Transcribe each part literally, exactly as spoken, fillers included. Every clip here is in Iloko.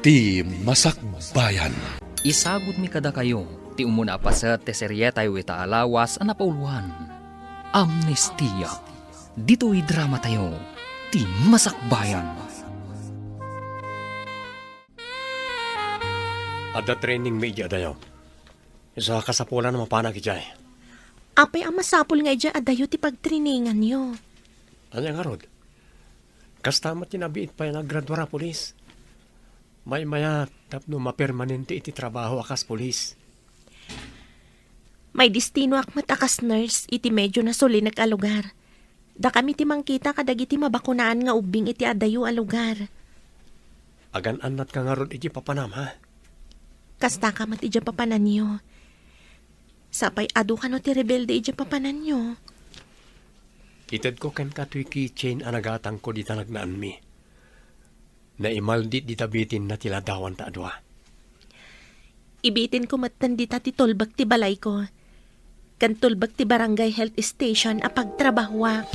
Ti Masakbayan. Isagutmi kadakayo ti umuna a paset ti serietayo ita a lawas a napauluan, Amnestia. Ditoy dramatayo, Ti Masakbayan. Adda training mi idiay adayo. Isu a kasapulan a mapanak idiay. Apay a masapul nga idiay adayo ti pagtraininganyo? Ania ngarud? Kasta met ti nabiit pay a naggraduar a pulis. Maymayat tapno mapermanente iti trabaho a kas pulis. Maidestinoak met a kas nurse iti medyo nasulinek a lugar. Dakami ti mangkita kadagiti mabakunaan nga ubbing iti adayo a lugar. Agan-annatka ngarud iti papanam, ha? Kastaka met iti papananyo. Sapay adu kano ti rebelde iti papananyo. Itedko kenka toy keychain a nagatangko dita nagnaanmi. Naimaldit dita bitinna ti ladawanta a dua. Ibitinko metten dita ti tulbek ti balayko, ken tulbek ti barangay health station a pagtrabahoak.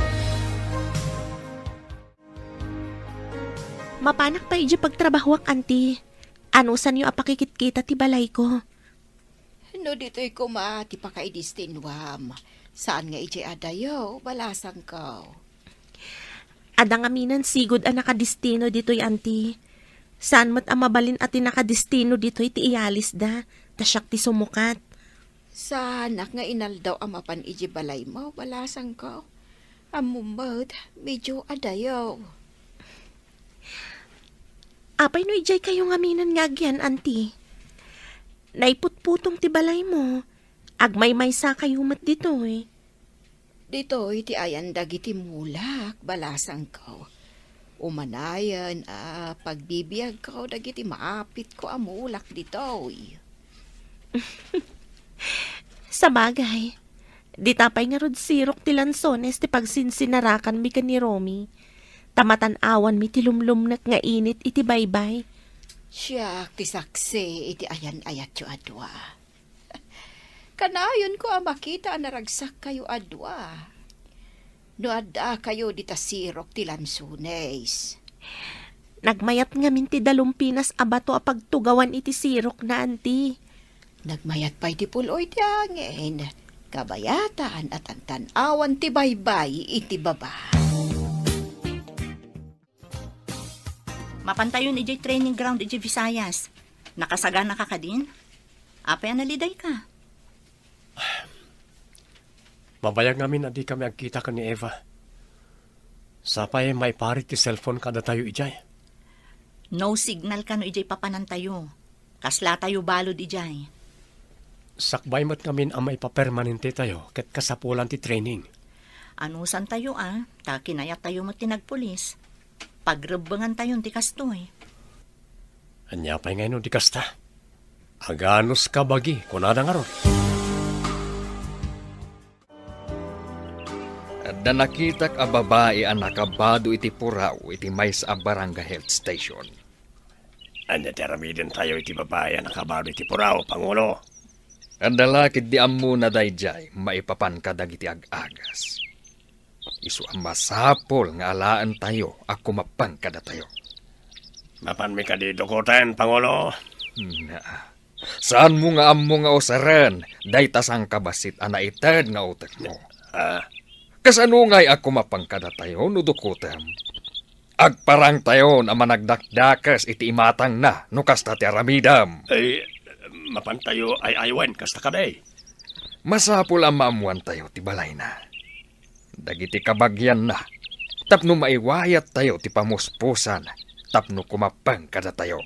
Mapanak pay idiay pagtrabahoak, anti. Anusanyo a pakikitkita ti balayko. No ditoy koma ti pakaidestinuam, saan nga idiay adayo, balasangko. Adda ngamin sigud a nakadestino ditoy, anti. Saan met a mabalin a ti nakadestino ditoy ti iyalisda, ta siak ti sumukat. Saanak nga inaldaw a mapan idiay balaymo, balasangko. Ammom met, medyo adayo. Apay no idiay kayo ngamin nga agyan, anti? Naiputputong ti balaymo. Agmaymaysa kayo met ditoy. Ditoy ti ayan dagiti mulak, balasangko. Umanayen a pagbibiagko dagiti maapitko a mulak ditoy. Sabagay, dita pay ngarud sirok ti lansones ti pagsinsinarakanmi ken ni Romy, ta matan-awanmi ti lumlumnek nga init iti baybay. Siak ti saksi iti ayan-ayatyo a dua. Kanayonko a makita a naragsakkayo a dua. No addakayo dita sirok ti lansones. Nagmayat ngamin ti dalumpinas a bato a pagtugawan iti sirokna, anti. Nagmayat pay ti puloy ti angin. Kabayatan a tantan-awan ti baybay iti baba. Mapantayon idiay training ground idiay Visayas. Nakasaganaka kadin? Apay a nalidayka? Mabayag ngamin a dikami agkita ken ni Eva. Sapay maiparit ti cellphone kadatayo idiay. No signal kano idiay papanantayo. Kaslatayo balud idiay. Sakbay met ngamin a maipapermanentetayo ket kasapulan ti training. Anusantayo a, ta kinayattayo met ti nagpulis. Pagrebbengantayon ti kastoy. Ania pay ngay no di kasta? Aganus kabagi, kunada ngarud. Adda nakitak a babai a nakabado iti puraw iti maysa a barangay health station. Ania ti aramidentayo iti babai a nakabado iti puraw, Pangulo? Adda la ketdi ammona daydiay maipapan kadagiti ag-agas. Isu a masapul nga alaentayo a kumappeng kadatayo. Mapanmi kadi dukoten, Pangulo? Naa. Saanmo nga ammo nga usaren dayta sangkabassit a naited nga utekmo? Ah. Kasano ngay a kumappeng kadatayo no dukotem? Agparangtayon a managdakdakes iti imatangna no kasta ti aramidem. Ay, mapantayo ay-aywen kasta kadi. Masapul a maammoantayo ti balayna, dagiti kabagianna, tapno maiwayattayo ti pamuspusan tapno kumappeng kadatayo.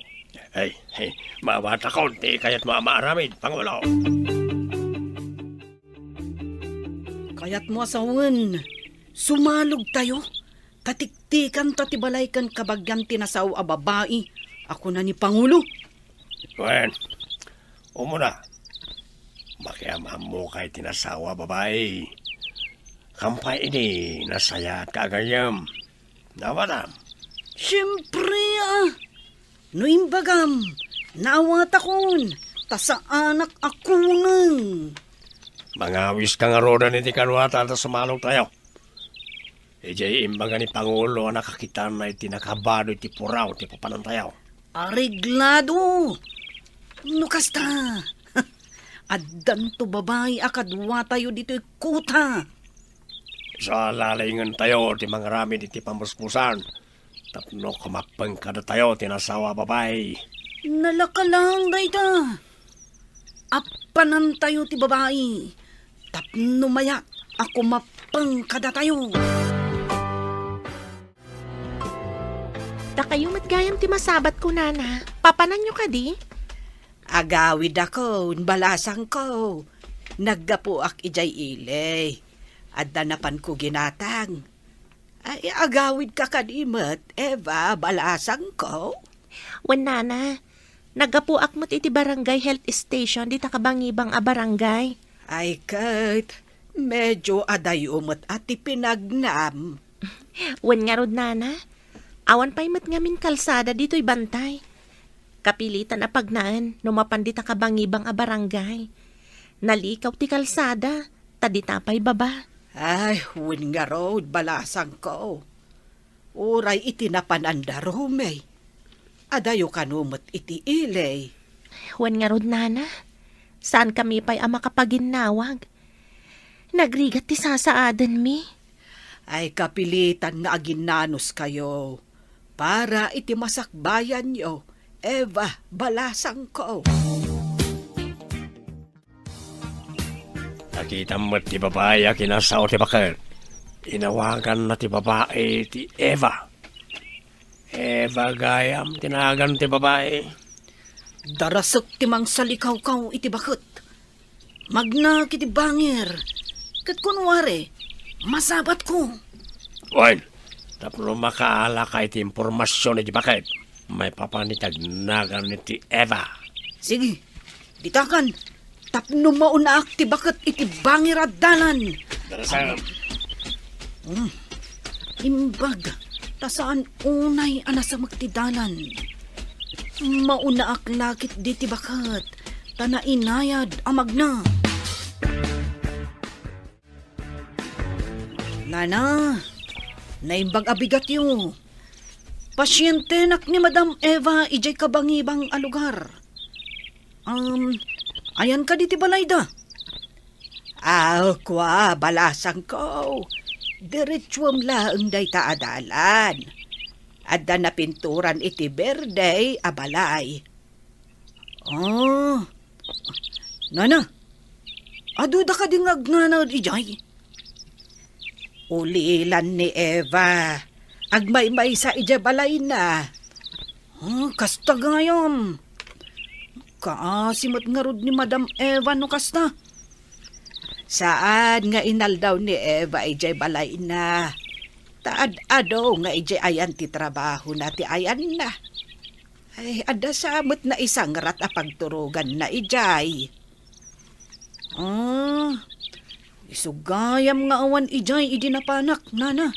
Ay, ay, maawatakon ti kayatmo a maaramid, Pangulo. Kayatmo a sawen, sumalogtayo. Katiktikanta ti balay ken kabagian ti nasao a babai a kuna ni Pangulo. Wen, umuna, makiam-ammokay ti nasao a babai. Kampay idi nasayaat ka agayem. Nawatam. Siempre, ah. No imbagam, naawatakon, ta saanak a kuneng. Mangawiska ngaruden iti kaduata ta sumalogtayo. Idiay imbaga ni Pangulo a nakakitanna iti nakabado iti puraw ti papanantayo. Areglado! No kasta, addanto babai a kaduatayo ditoy kuta. Salalingentayo ti mangaramid iti pamuspusan tapno kumappeng kadatayo ti nasawa a babai. Nalaka laeng dayta. Appanantayo ti babai tapno mayat a kumappeng kadatayo. Dakayo met gayam ti masabatko, nana. Papananyo kadi? Agawidakon, balasangko. Naggapuak idiay ili. Adda napanko ginatang. Ay, agawidka kadi met, Eva, balasangko? Wen, nana. Naggapuak met iti barangay health station dita kabangibang a barangay. Ay ket, medyo adayo met a ti pinagnam. Wen ngarud, nana, awan pay met ngamin kalsada ditoy bantay. Kapilitan a pagnaen no mapan dita kabangibang a barangay. Nalikaw ti kalsada, ta dita pay baba. Ay, wen ngarud, balasangko. Uray iti napananda rumen. Adayo kano met iti ili. Wen ngarud, nana, saankami pay a makapaginnawag. Nagrigat ti sasaadenmi. Ay, kapilitan nga aginnanuskayo para iti masakbayanyo, Eva, balasangko. Nakitam met ti babai a kinasao ti baket. Inawaganna ti babai ti Eva. Eva gayam ti nagan ti babai. Darasek ti mangsalikawkaw iti baket. Magnaak iti bangir. Ket kunwari, masabatko. Wen, tapno makaalaka iti impormasion iti baket, maipapan iti agnagan ti Eva. Sige, ditakan, tapno maunaak ti baket iti bangir a dalan. Darasam. Hmm. Imbag, ta saan unay a nasamek ti dalan. Maunaak la ketdi ti baket, ta nainayad a magna. Nana, naimbag a bigatyo. Pasientenak ni Madam Eva idiay kabangibang a lugar. Um, ayan kadi ti balayda? Ah, kua, balasangko. Diretsuem laeng dayta a dalan. Adda napinturan iti berde a balay. Ah, nana, aduda kadi nga agnanaed idiay? Ulilan ni Eva. Agmaymaysa idiay balayna. Ah, kasta gayam. Kaasi met ngarud ni Madam Eva no kasta. Saan nga inaldaw ni Eva idiay balayna. Ta ad-adu nga idiay ayan ti trabahona ti ayanna. Ay, adda sa met naisangrat a pagturoganna idiay. Ah, isu gayam nga awan idiay idi napanak, nana.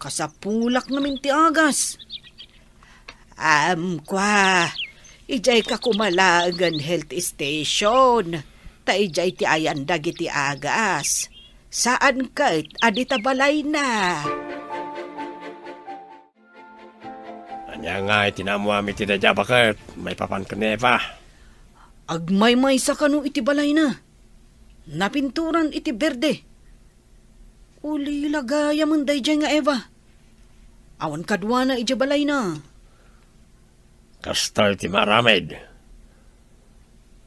Kasapulak ngamin ti agas. Am, kua, idiay ka koma laengen health station, ta idiay ti ayan dagiti agas. Saan ket a dita balayna. Ania nga iti naammoam iti daydiay a baket maipapan ken ni Eva? Agmaymaysa kano iti balayna. Napinturan iti berde. Ulila gayamen daydiay nga Eva. Awan kaduana idiay balayna. Kasta iti maaramid.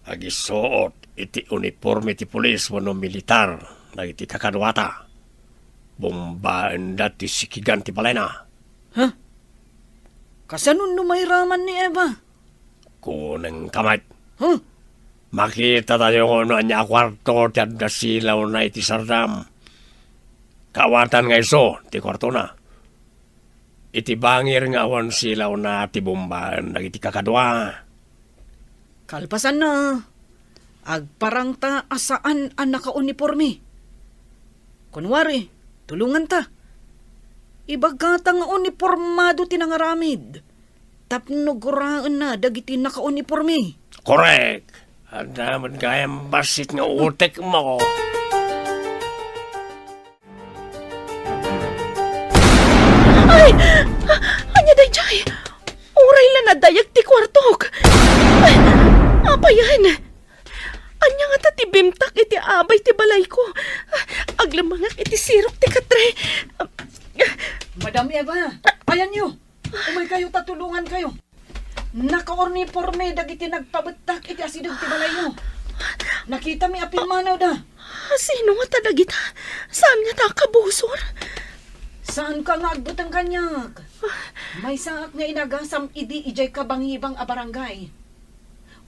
Agisuot iti uniporme ti pulis wenno militar dagiti kakaduata. Bombaenda ti sikigan ti balayna. Ha? Kasano no mairaman ni Eva? Kunengka met. Ha? Makitatayo no ania a kuarto ti adda silawna iti sardam. Kaawatan nga isu ti kuartona. Iti bangir nga awan silawna ti bombaen dagiti kakadua. Kalpasanna, agparangta a saan a nakauniporme. Kunwari, tulonganta. Ibagata nga unipormado ti nangaramid tapno guraenna dagiti nakauniporme. Korek! Adda met gayam bassit nga utekmo. Ay! Ania daydiay? Uray la nadayag Nakauniporme dagiti nagpabettak iti asideg ti balayyo. Nakitami a pimmanawda. Sino ngata dagita? Saan ngata a kabusor? Saanka nga agbuteng kaniak. Maysaak nga inagasam idi idiay kabangibang a barangay.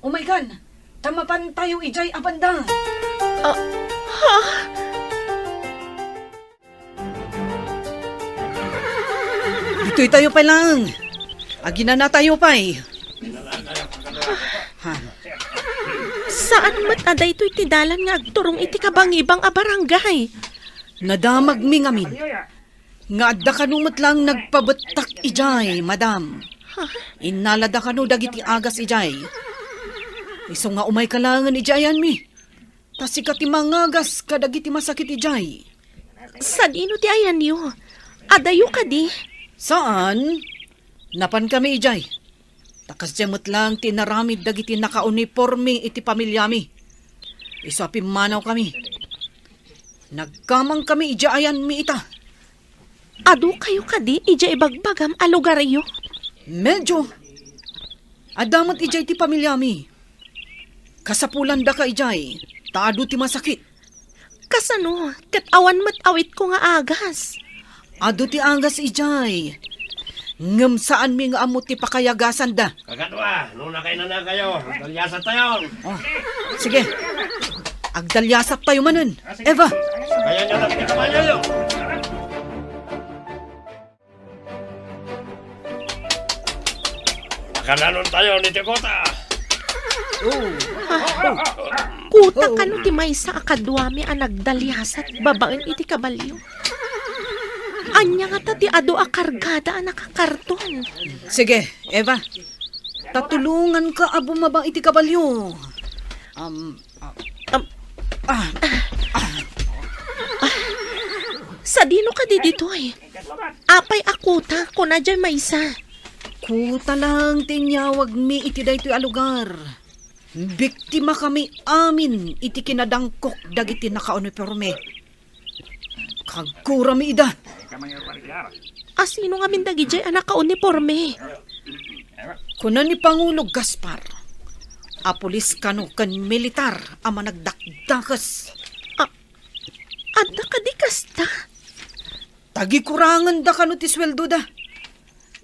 Umaykan, ta mapantayo idiay a banda. Ah, ha? Ditoy tayo pay laeng. Aginana tayo pay. Ha? Saan met a daytoy ti dalan nga agturong iti kabangibang a barangay? Nadamagmi ngamin nga adda kano met laeng nagpabettak idiay, madam. Ha? Innalada kano dagiti agas idiay. Isu nga umayka laengen idiay ayanmi. Ta sika ti mangagas kadagiti masakit idiay. Sadino ti ayanyo? Adayo kadi? Saan? Napankami idiay. Ta kasdiay met laeng ti inaramid dagiti nakauniporme iti pamiliami. Isu a pimmanawkami. Nagkamangkami idiay ayanmi ita. Adukayo kadi idiay ibagbagam a lugaryo? Medyo. Adda met idiay ti pamiliami. Kasapulandaka idiay, ta adu ti masakit. Kasano? Ket awan met awitko nga agas. Adu ti agas idiay. Ngem saanmi nga ammo ti pakayagasanda. Kakadua, no nakainanakayo, agdaliasat tayo. Oh, sige. Agdaliasat tayo manen. Eva. Sakayan niyo na ti kabalyoyo. Nakananon tayo ni Dakota. Oh. Kuta kano ti maysa a kaduami a nagdaliasat babaen iti kabalyo? Ania ngata ti adu a kargada a nakakarton? Sige, Eva. Tatulonganka a bumaba iti kabalyo. Um, um, ah, ah. Sadino kadi ditoy? Apay a kuta, kuna diay maysa. Kuta lang ti inyawagmi iti daytoy a lugar. Biktima kami amin iti kinadangkok dagiti nakauniporme. Kaggurami ida. A sino ngamin dagidiay a nakauniporme? Kuna ni Pangulo Gaspar, a pulis kano ken militar a managdakdakes. A-, adda kadi kasta? Tagikurangenda kano ti sueldoda.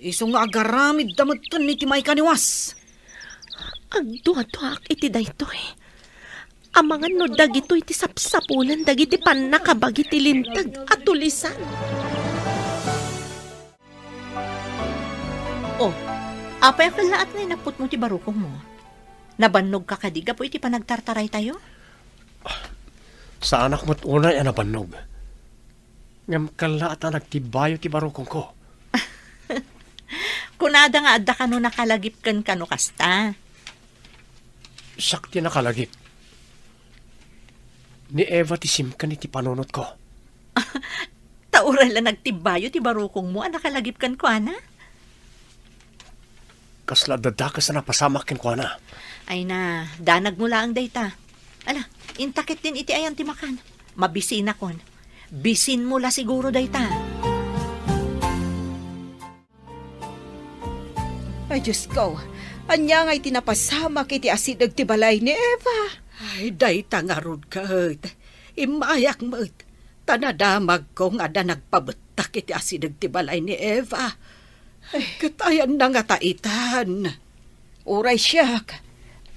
Isu nga agaramidda metten iti maikaniwas. Agduaduaak iti daytoy. Amangan no dagitoy ti sapsapulan dagiti pannakabagi ti linteg a tulisan. Oh, apay a kellaat nga inapputmo ti barukongmo? Nabannogka kadi gapu iti panagtartaraytayo? Saanak met unay a nabannog. Ngem kellaat a nagtibbayo ti barukongko. Kunada nga adda kano nakalagip ken kano kasta. Siak ti nakalagip. Ni Eva ti simken iti panunotko. Ta uray la nagtibbayo ti barukongmo a nakalagip kenkuana? Kasla dadakes a napasamak kenkuana. Ay na, danagmo laeng dayta. Ala, inta ketdin iti ayan ti makan. Mabisinakon. Bisinmo la siguro dayta. Ay, Diosko, ania ngay ti napasamak iti asideg ti balay ni Eva? Ay, dayta ngarud ket. Immayak met. Ta nadamagko nga adda nagpabettak iti asideg ti balay ni Eva. Ay, ket ayanna ngata itan? Uray siak,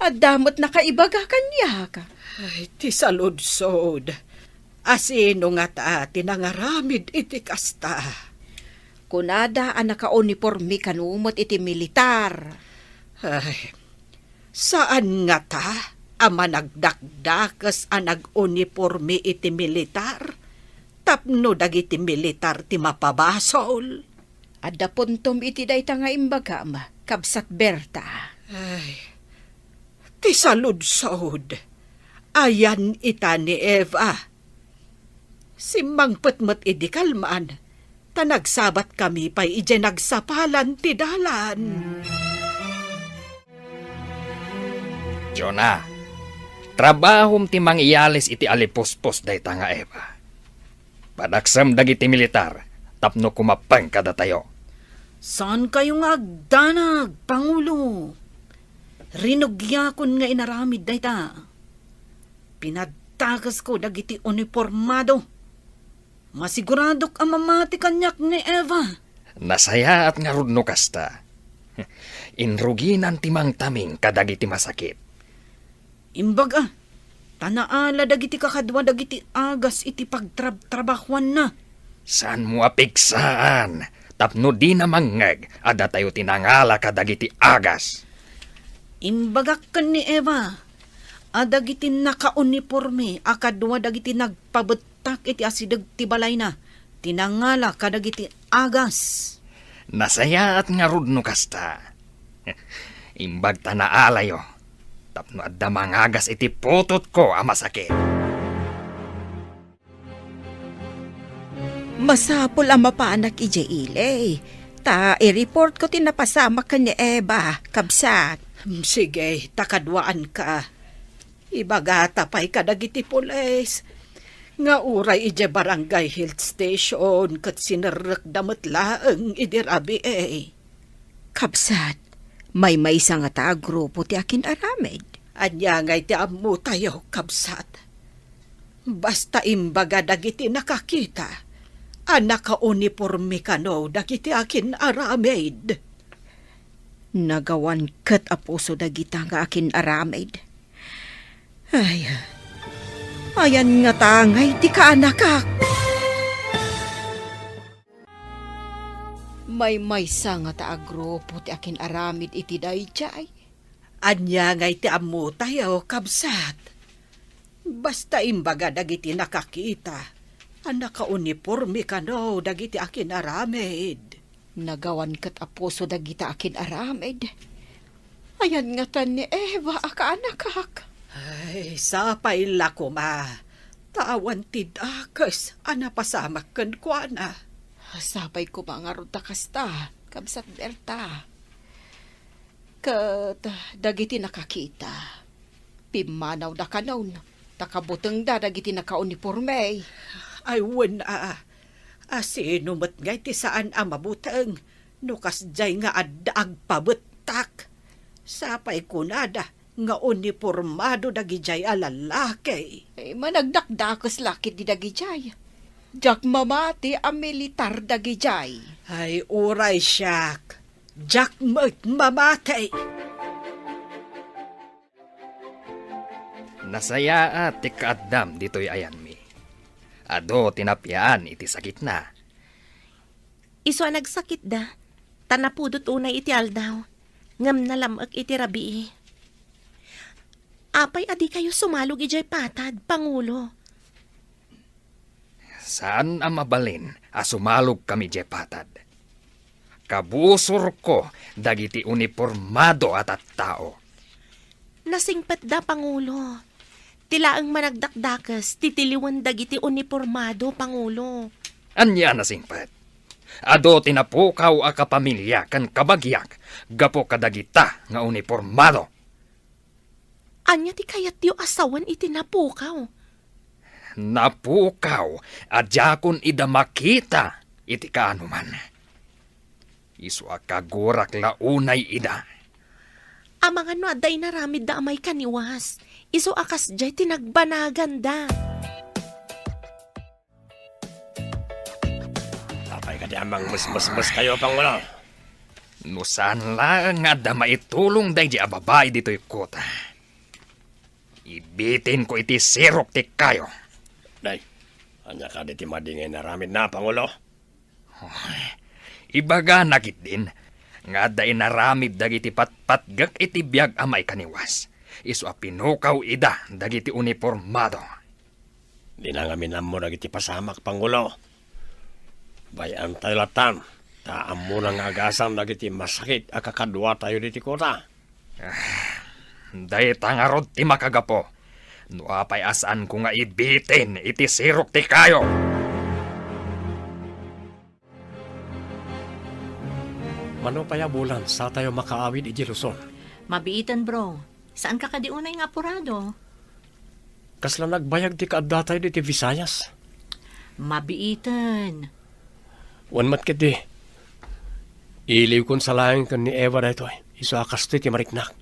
adda met nakaibaga kaniak. Ay, ti saludsod. Asino ngata ti nangaramid iti kasta? Kunada a nakauniporme kano met iti militar. Ay, saan ngata a managdakdakes a nag-uniporme iti militar tapno dagiti militar ti mapabasol? Adda puntom iti dayta nga imbagam, Kabsat Berta. Ay, ti saludsod. Ayan ita ni Eva. Simmangpet met idi kalman, ta nagsabatkami pay idiay nagsapalan ti dalan. Jonah, trabahom ti mangiyalis iti alipuspos dayta nga Eva. Padaksem dagiti militar tapno kumappeng kadatayo. Saankayo nga agdanag, Pangulo. Rinugiakon nga inaramid dayta. Pinaddakesko dagiti unipormado. Masiguradok a mamati kaniak ni Eva. Nasayaat ngarud no kasta. Inruginan ti mangtaming kadagiti masakit. Imbag a, ta naala dagiti kakadua dagiti agas iti pagtrabtrabahuanna. Saanmo a pigsaan tapno dina mangngeg a datayo ti nangala kadagiti agas. Imbagak ken ni Eva a dagiti nakauniporme a kadua dagiti nagpabettak iti asideg ti balayna ti nangala kadagiti agas. Nasayaat ngarud no kasta. Imbag ta naalayo tapno adda mangagas iti putotko a masakit. Masapul a mapanak idiay ili, ta i-reportko ti napasamak ken ni Eva, kabsat. Hmm, sige, ta kaduaanka. Ibagata pay kadagiti pulis nga uray idiay barangay health station ket sinerrekda met laeng idi rabii. Kabsat, maymaysa ngata a grupo ti akin-aramid. Ania ngay ti ammotayo, kabsat? Basta imbaga dagiti nakakita a nakauniporme kano dagiti akin-aramid. Nagawan ket a puso dagita nga akin-aramid. Ay, ayan ngata ngay ti kaanakak. Maymaysa ngata a grupo ti akin-aramid iti daydiay. Ania ngay ti ammotayo, kabsat? Basta imbaga dagiti nakakita a nakauniporme kano dagiti akin-aramid. Nagawan ket a puso dagita akin-aramid. Ayan ngatan ni Eva a kaanakak. Ay, sapay la koma, ta awan ti dakes a napasamak kenkuana. Sapay koma ngarud ta kasta, kabsat Berta. Ket dagiti nakakita, pimmanawda kanon, ta kabutengda dagiti nakauniporme. Ay, wen a, a sino met ngay ti saan a mabuteng no kasdiay nga adda agpabettak? Sapay kunada nga unipormado dagidiay a lalaki. Ay, managdakdakes la ketdi dagidiay. Diak mamati a militar dagidiay. Ay, uray siak, diak met mamati. Nasayaat ti kaaddam ditoy ayanmi. Adu ti napiaan iti sakitna. Isu a nagsakitda, ta napudot unay iti aldaw, ngem nalam-ek iti rabii. Apay a dikayo sumalog idiay patad, Pangulo? Saan a mabalin a sumalogkami idiay patad. Kabusorko dagiti unipormado a tattao. Nasingpetda, Pangulo. Ti laeng managdakdakes ti tiliwen dagiti unipormado, Pangulo. Ania a nasingpet? Adu ti napukaw a kapamilya ken kabagiak gapu kadagita nga unipormado. Ania ti kayatyo a sawen iti napukaw? Napukaw a diakon ida makita iti kaanoman. Isu a kagurak la unay ida. Amangan no adda inaramidda a maikaniwas, isu a kasdiay ti nagbanaganda. Apay kadi a mangmusmusmuskayo, Pangulo? No saan laeng nga adda maitulong daydi a babai ditoy kota, ibitinko iti sirok ti kayo. Day, ania kadi ti madi nga inaramidna, Pangulo? Ibagana ketdin nga adda inaramid dagiti patpatgek iti biag a maikaniwas, isu a pinukaw ida dagiti unipormado. Dina ngamin ammo dagiti pasamak, Pangulo. Bay-antayo latan, ta ammona nga agasam dagiti masakit a kakaduatayo ditoy kota. Ah, dayta ngarud ti makagapu no apay a saanko nga ibitin iti sirok ti kayo. Mano pay a bulan satayo makaawid idiay Luzon? Mabiiten, bro. Saanka kadi unay nga apurado? Kasla nagbayag ti kaaddatayo ditoy Visayas? Mabiiten. Wen met ketdi, Iliwkon sa laeng ken ni Eva daytoy, isu a kastoy ti mariknak.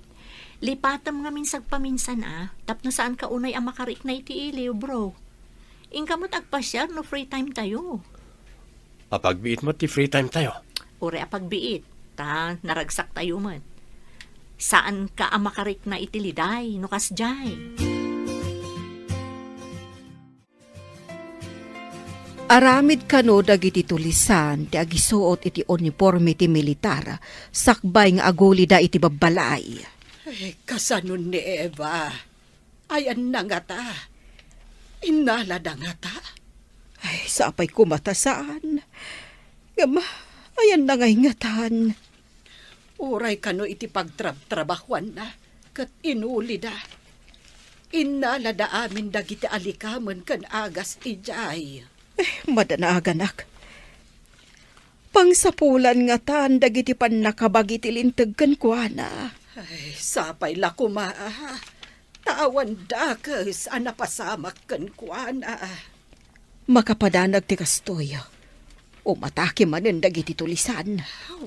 Lipatem ngamin sagpaminsan a, tapno saanka unay a makarikna iti iliw, bro. Inka met agpasiar no free time tayo. Apagbiit met ti free time tayo. Uray apagbiit, ta naragsak tayo met. Saanka a makarikna iti liday, no kasdiay. Aramid kano dagiti tulisan ti agisuot iti uniporme ti militar sakbay nga agulida iti babbalay. Ay, kasano ni Eva? Ayanna ngata? Innalada ngata? Ay, sapay koma ta saan. Ngem, ayanna ngay ngatan? Uray kano iti pagtrabtrabahuanna, ket inulida. Innalada amin dagiti alikamen ken agas idiay. Eh, madanaganak. Pangsapulan ngatan dagiti pannakabagi ti linteg kenkuana. Ay, sapay la koma, ah. Ta awan dakes a napasamak kenkuana. Makapadanag ti kastoy, umatake manen dagiti tulisan.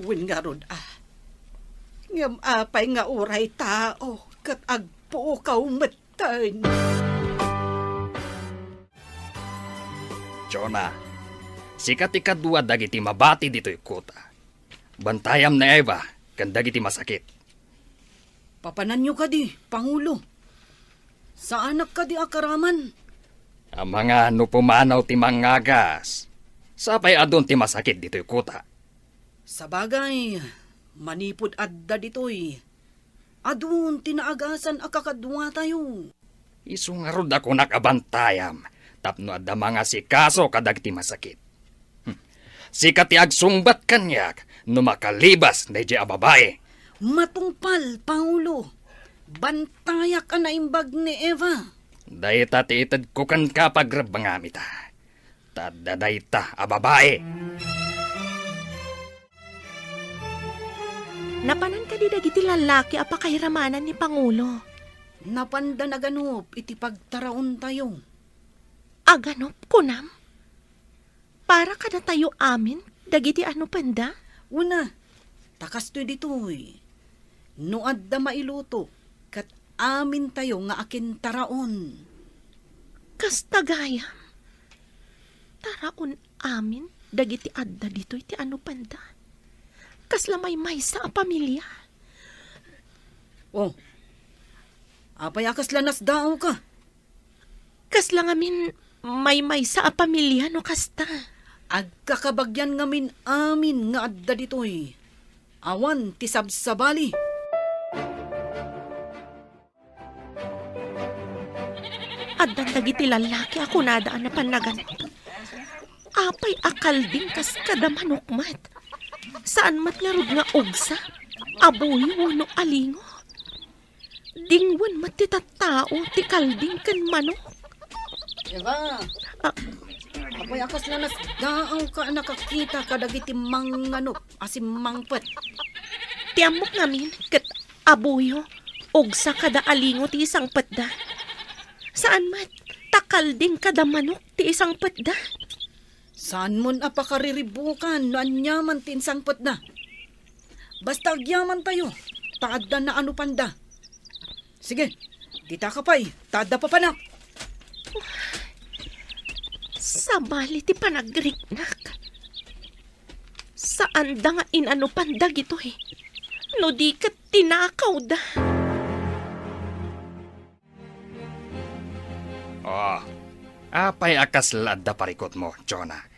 Wen ngarud a. Ngem apay nga uray tao ket agpukaw metten? Jonah, sika ti kadua dagiti mabati ditoy kota. Bantayam ni Eva ken dagiti masakit. Papananyo kadi, Pangulo? Saanak kadi a karaman? Amangan no pumanaw ti mangagas. Sapay adun ti masakit ditoy kota. Sabagay, manipud adda ditoy, adun ti naagasan a kakaduatayo. Isu ngarud a kunak a bantayam tapno adda mangasikaso kadagiti masakit. Hmm. Sika ti agsungbat kaniak no makalibas daydiay a babai. Matungpal, Pangulo. Bantayak a naimbag ni Eva. Dayta ti itedko kenka a pagrebbengam ita. Ta adda dayta a babai. Napanan kadi dagiti lallaki a pakairamanan ni Pangulo? Napanda naganup iti pagtaraontayo. Aganup, kunam? Para kadatayo amin, dagiti anupanda? Una, ta kastoy ditoy. No adda mailuto, ket amintayo nga akintaraon. Kasta gayam? Taraon amin dagiti adda ditoy ti anupanda. Kasla maymaysa a pamilia. Oh, apay a kasla nasdaawka? Kasla ngamin maymaysa a pamilia no kasta. Agkakabagian ngamin amin nga adda ditoy. Awan ti sabsabali. Addan dagiti lallaki a kunada a napan naganup. Apay a kalding kas kada manok met? Saan met ngarud nga ugsa, abuyo wenno alingo? Dingwen met ti tattao ti kalding ken manok. Eva, ah, apay a kasla nasdaawka a nakakita kadagiti manganup a simmangpet? Ti ammok ngamin ket abuyo, ugsa kada alingo ti isangpetda. Saan met, ta kalding kada manok ti isangpetda. Saanmon a pakariribukan no aniaman ti insangpetda. Basta agyamantayo, ta adda naanupanda. Sige, ditaka pay, ta adda papanak. Sabali ti panagriknak. Saanda nga inanupan dagitoy, no di ket tinakawda. Oh, apay a kasla adda parikutmo, Jonah?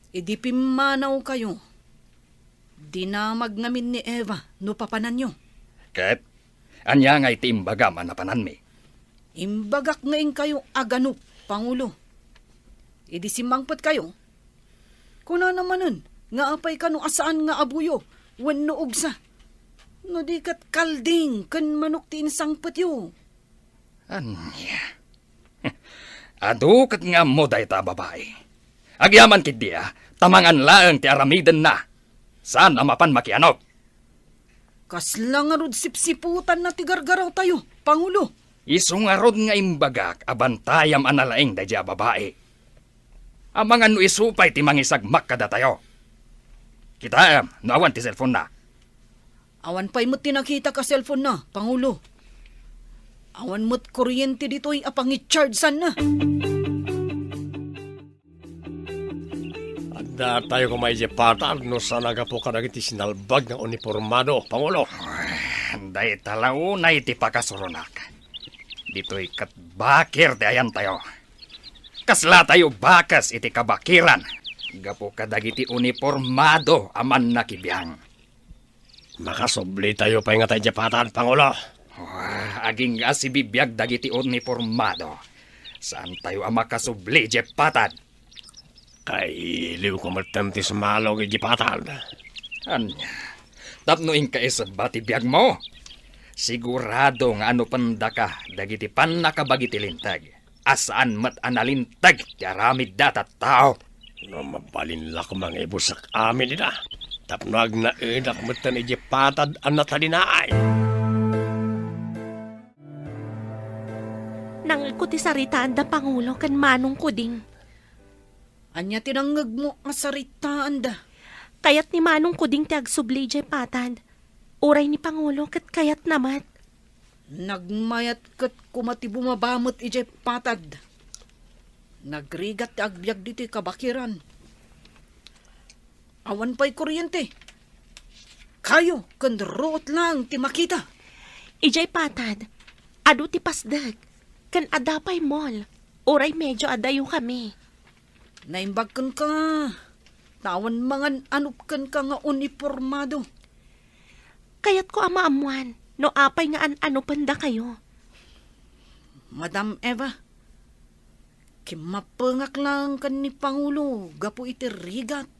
Idi pimmanawkayo, dinamag ngamin ni Eva no papananyo. Ket ania ngay ti imbagam a napananmi? Imbagak nga inkayo aganup, Pangulo. Idi simmangpetkayo, kunana manen nga apay kano a saan nga abuyo wenno ugsa, no di ket kalding ken manok ti insangpetyo. Ania? Adu ket nga ammo dayta a babai. Agyaman ketdi a, ta mangan laeng ti aramidenna. Saan a mapan makianok. Kasla ngarud sipsiputanna ti gargarawtayo, Pangulo. Isu ngarud nga imbagak a bantayam a nalaing daydiay a babai. Amangan no isu pay ti mangisagmak kadatayo. Kitaem no awan ti cellphone-na. Awan pay met ti nakitak a cellphone-na, Pangulo. Awan met kuryente ditoy a pangichargeanna. Addatayo koma idiay patad no saan a gapu kadagiti sinalbag nga unipormado, Pangulo. Dayta la unay ti pakasuronak. Ditoy ket bakir ti ayantayo. Kaslatayo bakes iti kabakiran gapu kadagiti unipormado a mannakibiang. Makasublitayo pay ngata idiay patad, Pangulo? Ah, agingga a sibibiag dagiti unipormado. Saantayo a makasubli idiay patad. Kailiwko metten ti sumalog idiay patad. Ania? Tapno inka isebba ti biagmo? Sigurado nga anupendaka dagiti pannakabagi ti linteg a saan met a nalinteg ti aramidda a tattao. No mabalin la koma nga ibusek amin ida, tapno agnaedak metten idiay patad a natalinaay. Nangngegko ti saritaan da Pangulo ken Manong Kuding. Ania ti nangngegmo a saritaanda? Kayat ni Manong Kuding ti agsubli idiay patad. Uray ni Pangulo ket kayatna met. Nagmayat ket koma ti bumaba met idiay patad. Nagrigat ti agbiag ditoy kabakiran. Awan pay kuryente. Kayo ken ruot laeng ti makita. Idiay patad, adu ti pasdek, ken adda pay mall, uray medyo adayokami. Naimbag kenka, ta awan mangan-anop kenka nga unipormado. Kayatko a maammoan no apay nga an-anopendakayo. Madam Eva, kimmapengak laeng ken ni Pangulo gapu iti rigat.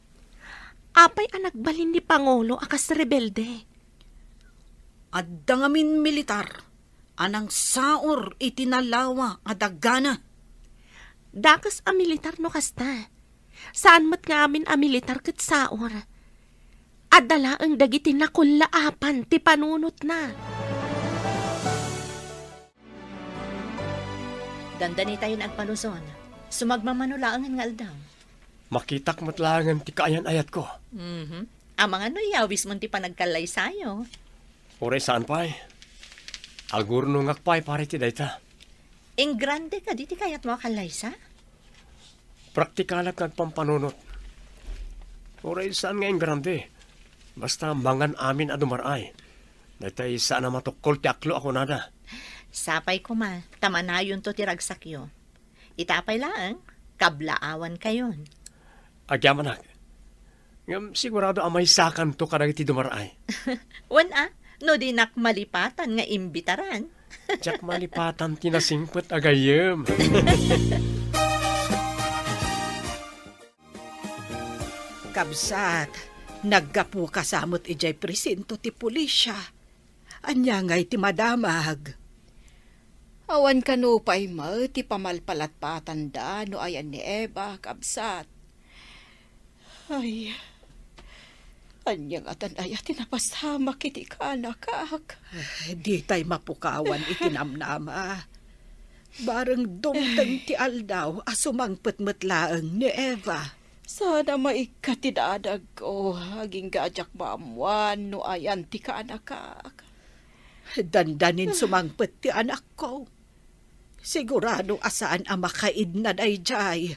Apay a nagbalin ni Pangulo a kas rebelde? Adda ngamin militar a nangsaor iti nalawa a dagana. Dakes a militar no kasta. Saan met nga amin a militar ket saor. Adda laeng dagiti nakullaapan ti panunotna. Dandanitayon agpa-Luzon. Sumagmamano laengen nga aldaw. Makitak met laengen ti kaayan-ayatko. Mhm. Amangan no iyawismon ti panagkallaysayo. Uray saan pay. Agurnongak pay para iti dayta. Ingrande kadi ti kayatmo a kallaysa? Praktikalak nga agpampanunot. Uray saan nga ingrande. Basta mangan amin a dumar-ay. Daytay saan a matukkol ti aklo a kunada. Sapay koma, ta manayonto ti ragsakyo. Ita pay laeng, kablaawankayon. Agyamanak. Ngem sigurado a maysakanto kadagiti dumar-ay. Wen a, no dinak malipatan nga imbitaran. Diak malipatan ti nasingpet a gayyem. Kabsat, naggapuka sa met idiay presinto ti pulisya. Ania ngay ti madamag? Awan kano pay met ti pamalpalatpatanda no ayan ni Eva, kabsat. Ay, ania ngatan aya ti napasamak iti kaanakak? Eh, ditay mapukawan iti namnama. Bareng dumteng ti aldaw a sumangpet met laeng ni Eva. Saan a maikkat ti dadagko, agingga a diak maammoan no ayan ti kaanakak. Dandanin sumangpet ti anakko. Sigurado a saan a makaidna daydiay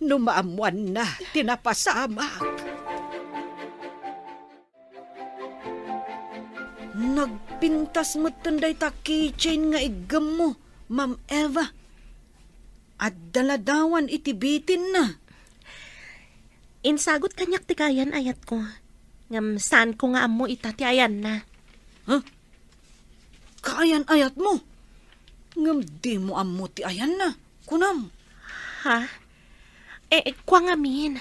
no maammoanna ti napasamak. Nagpintas metten dayta keychain nga iggemmo, Ma'am Eva. Adda ladawan iti bitinna. Insagut kaniak ti kaayan-ayatko. Ngem saanko nga ammo ita ti ayanna. Ha? Kaayan-ayatmo? Ngem dimo ammo ti ayanna, kunam? Ha? Eh, kua ngamin,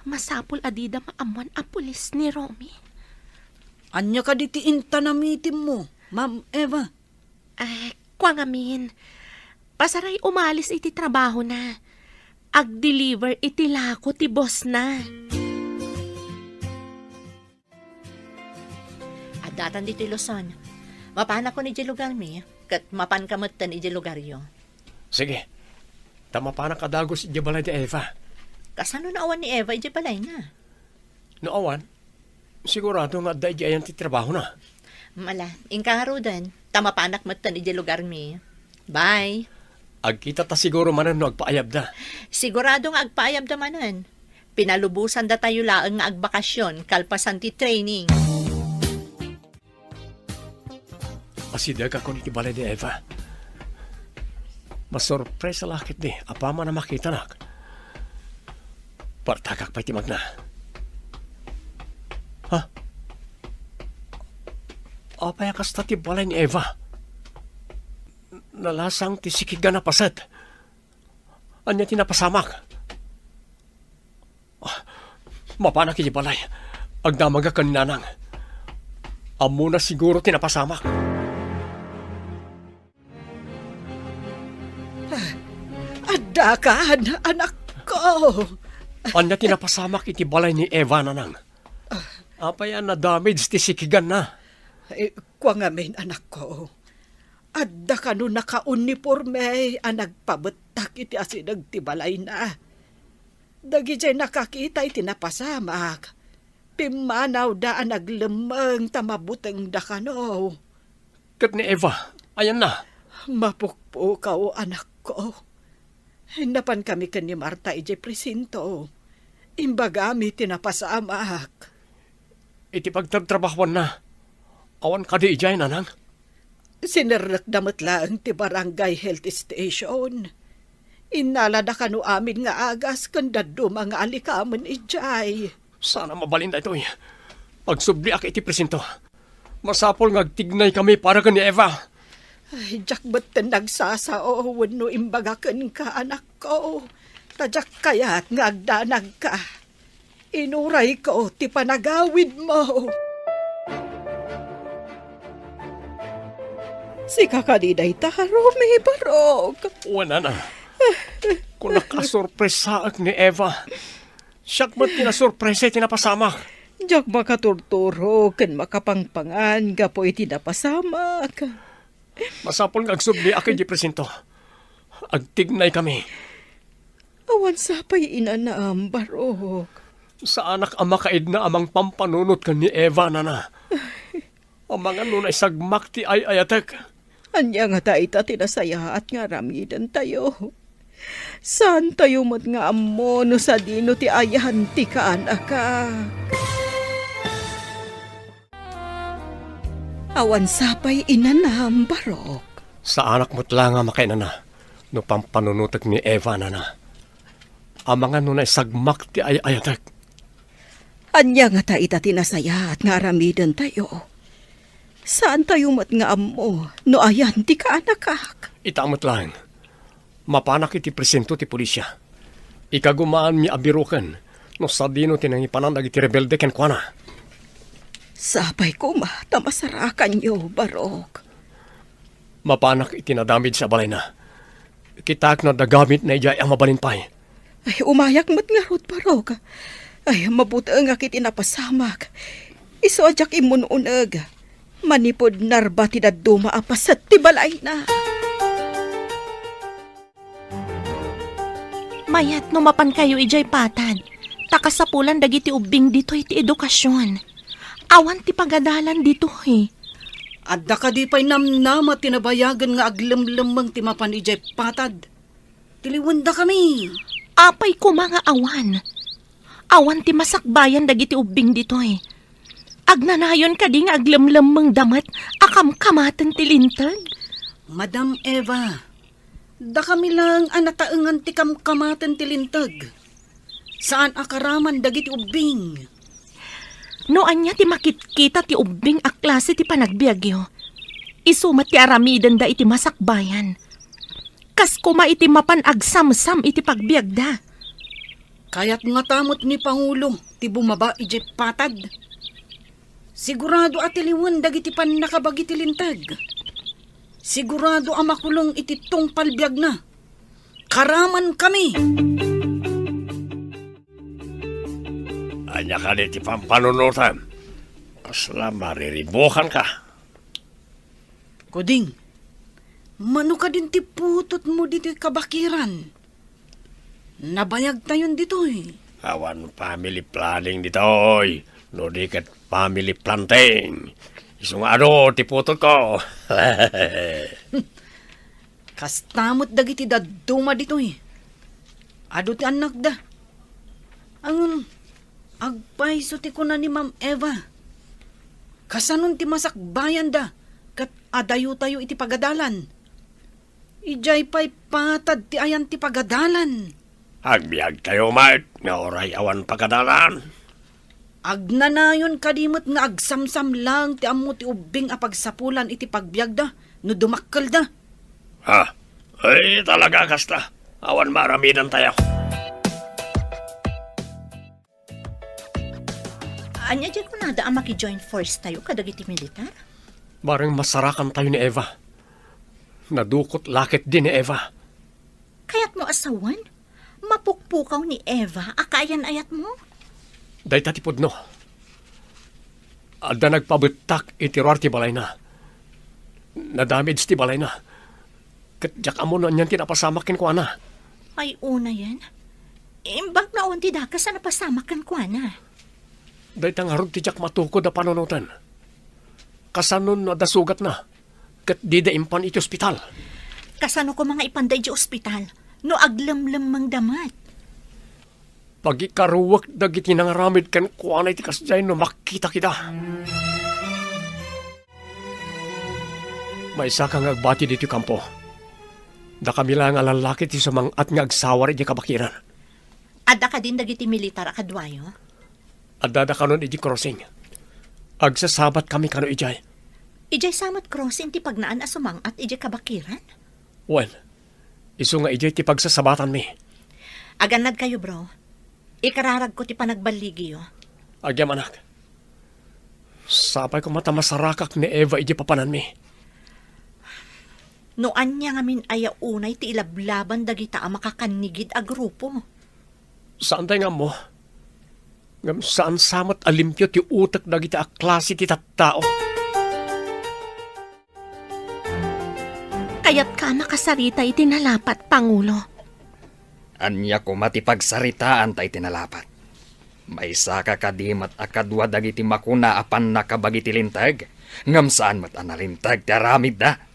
masapul a dida maammoan a pulis ni Romy. Ania kadi ti intanamitimmo, Ma'am Eva? Eh, kua ngamin, pasaray umalis iti trabahona. Agdeliver iti lako ti bossna. Addatan ditoy Luzon. Mapanakon idiay lugarmi, ket mapanka metten idiay lugaryo. Sige. Ta mapanak a dagus idiay balay ni Eva. Kasano no awan ni Eva idiay balayna? No awan, Sigurado nga adda idiay ayan ti trabahona. Mala, inka ngaruden, ta mapanak metten idiay lugarmi. Bye. Agkita ta siguro manen no agpaayabda. Sigurado nga agpaayabda manen. Pinalubosandatayo laeng nga agbakasyon kalpasan ti training. Asidegak iti balay ni Eva. Masurpresa la ketdi apaman a makitanak. Partagak pay ti magna. Ha? Apay a kasta ti balay ni Eva? Nalasang ti sikigan a paset. Ania ti napasamak? Ah, mapanak iti balay. Agdamagak ken nanang. Ammona siguro ti napasamak. Addakan, anakko. Ania ti napasamak iti balay ni Eva, nanang? Apay a nadamage ti sikiganna? Eh, kua ngamin, anakko. Adda kano nakauniporme a nagpabettak iti asideg ti balayna. Dagidiay nakakita iti napasamak, pimmanawda a naglemmeng ta mabutengda kano. Ket ni Eva, ayanna? Mapukpukaw, anakko. Napankami ken ni Marta idiay presinto. Imbagami ti napasamak. Iti pagtrabtrabahuanna, awan kadi idiay, nanang? Sinerrekda met laeng ti barangay health station. Innalada kano amin nga agas ken dadduma nga alikamen idiay. Saan a mabalin daytoy. Agsubliak iti presinto. Masapul nga agtignaykami para ken ni Eva. Ay, diak metten nagsasao wenno imbaga kenka, anakko. Ta diak kayat nga agdanagka. Inurayko ti panagawidmo. Sika kadi dayta, Romy, barok? Wen, nana. Kunak a sorpresaek ni Eva. Siak met ti nasorpresa iti napasamak. Diak makaturturo ken makapangpangan gapu iti napasamak. Masapul nga agsubliak idiay presinto. Agtignaykami. Awan sapay inanam, barok. Saanak a makaidna a mangpampanunot ken ni Eva, nana. Amangan no naisagmak ti ay-ayatek. Ania ngata ita ti nasayaat nga aramidentayo? Saantayo met nga ammo no sadino ti ayan ti kaanakak. Awan sapay inanam, barok. Saanak met la nga makainana no pampanunotek ni Eva, nana. Amangan no naisagmak ti ay-ayatek. Ania ngata ita ti nasayaat nga aramidentayo? Saantayo met nga ammo no ayan ti kaanakak. Ita met laeng. Mapanak iti presinto ti pulisya. Ikagumaanmi a biroken no sadino ti nangipanan dagiti rebelde kenkuana. Sapay koma ta masarakanyo, barok. Mapanak iti nadamage a balayna. Kitaek no adda gamitna idiay a mabalin pay. Ay, umayak met ngarud, barok. Ay, mabutengak iti napasamak. Isu a diak immun-uneg. Manipud narba ti dadduma a paset ti balayna. Mayat no mapankayo idiay patad, ta kasapulan dagiti ubbing ditoy ti edukasyon. Awan ti pagadalan ditoy. Adda kadi pay namnama ti nabayagen nga aglemlemmeng ti mapan idiay patad? Tiliwendakami. Apay koma nga awan? Awan ti masakbayan dagiti ubbing ditoy. Agnanayon kadi nga aglemlemmengda met a kamkamaten ti linteg? Madam Eva, dakami laeng a nataengan ti kamkamaten ti linteg. Saan a karaman dagiti ubbing. No ania ti makitkita ti ubbing a klase ti panagbiagyo, isu met ti aramidenda iti masakbayan. Kas koma iti mapan agsamsam iti pagbiagda. Kayat ngata met ni Pangulo ti bumaba idiay patad. Sigurado a tiliwen dagiti pannakabagi ti linteg. Sigurado a makulong iti tungpal biagna. Karamankami! Ania kadi ti pampanunotem? Kasla mariribukanka. Kuding, mano kadin ti putotmo ditoy kabakiran? Nabayagtayon ditoy. Awan family planning ditoy. No di ket family planting. Isu nga adu ti putotko. Kasta met dagiti dadduma ditoy. Adu ti annakda. Ngem, agpayso ti kuna ni Ma'am Eva. Kasanon ti masakbayanda ket adayotayo iti pagadalan? Idiay pay patad ti ayan ti pagadalan. Agbiagtayo met nga uray awan pagadalan. Agnanayon kadi met nga agsamsam laeng ti ammo ti ubbing a pagsapulan iti pagbiagda no dumakkelda? Ha? Ay, talaga kasta. Awan maaramidantayo. Ania diay kunada a maki-join force tayo kadagiti militar? Bareng masarakantayo ni Eva. Nadukot la ketdi ni Eva. Kayatmo a sawen? Mapukpukaw ni Eva a kaayan-ayatmo? Dayta ti pudno. Adda nagpabettak iti ruar ti balayna. Nadamage ti balayna. Ket diak ammo no anian ti napasamak kenkuana. Ay, unayen. Imbag no awan ti dakes a napasamak kenkuana. Dayta ngarud ti diak matukod a panunoten. Kasano no adda sugatna, ket dida impan iti ospital? Kasano koma nga ipanda iti ospital no aglemlemmengda met? Pagikaruek dagiti nangaramid kenkuana iti kasdiay no makitak ida. Maysaka nga agbati ditoy kampo. Dakami la nga lallaki ti sumang-at nga agsawar idiay kabakiran. Adda kadin dagiti militar a kaduayo? Addada kanon idiay crossing. Agsasabatkami kano idiay. Idiay sa met crossing ti pagnaan a sumang-at idiay kabakiran? Wen, isu nga idiay ti pagsasabatanmi. Agannadkayo, bro. Ikararagko ti panagballigiyo. Agyamanak. Sapay koma ta masarakak ni Eva idiay papananmi. No ania ngamin aya unay ti ilablaban dagita a makakannigid a grupo? Saantay nga ammo. Ngem saan sa met a limpio ti utek dagita a klase ti tattao. Kayatka a makasarita iti nalapat, Pangulo? Ania koma ti pagsaritaanta iti nalapat? Maysaka kadi met a kadua dagiti makuna a pannakabagi ti linteg, ngem saan met a nalinteg ti aramidda?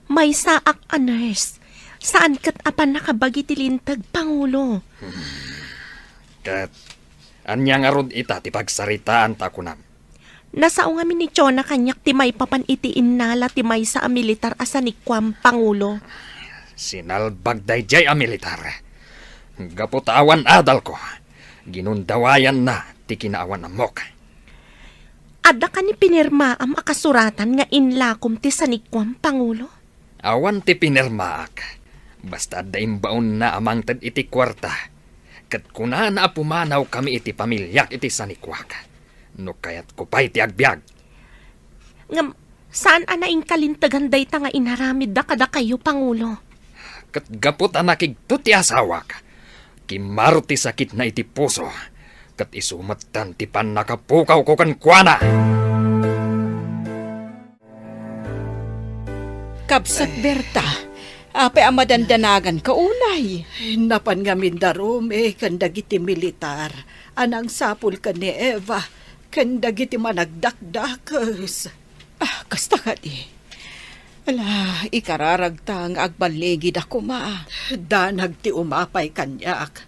Maysaak a nurse. Saan ket a pannakabagi ti linteg, Pangulo. Ket ania ngarud ita ti pagsaritaanta a kunam? Nasao ngamin ni Chona kaniak ti maipapan iti innala ti maysa a militar a sanikuam, Pangulo. Sinalbag daydiay a militar. Gapu ta awan adalko, ginundawayanna ti kinaawan-ammok. Adda kani pinirmaam a kasuratan nga inlakom ti sanikuam, Pangulo? Awan ti pinirmaak. Basta adda imbaonna a mangted iti kuarta. Ket kunana a pumanawkami iti pamiliak iti sanikuak. No kayatko pay ti agbiag. Ngem, saan a naingkalintegan dayta nga inaramidda kadakayo, Pangulo? Ket gapu ta nakigto ti asawak, kimmaro ti sakitna iti puso, ket isu metten ti pannakapukawko kenkuana. Kabsat Berta, apay a madandanaganka unay? Napan ngamin da Rome ken dagiti militar a nangsapul ken ni Eva ken dagiti managdakdakes. Ah, kasta kadi. Ala, ikararagta nga agballigida koma. Danag ti umapay kaniak.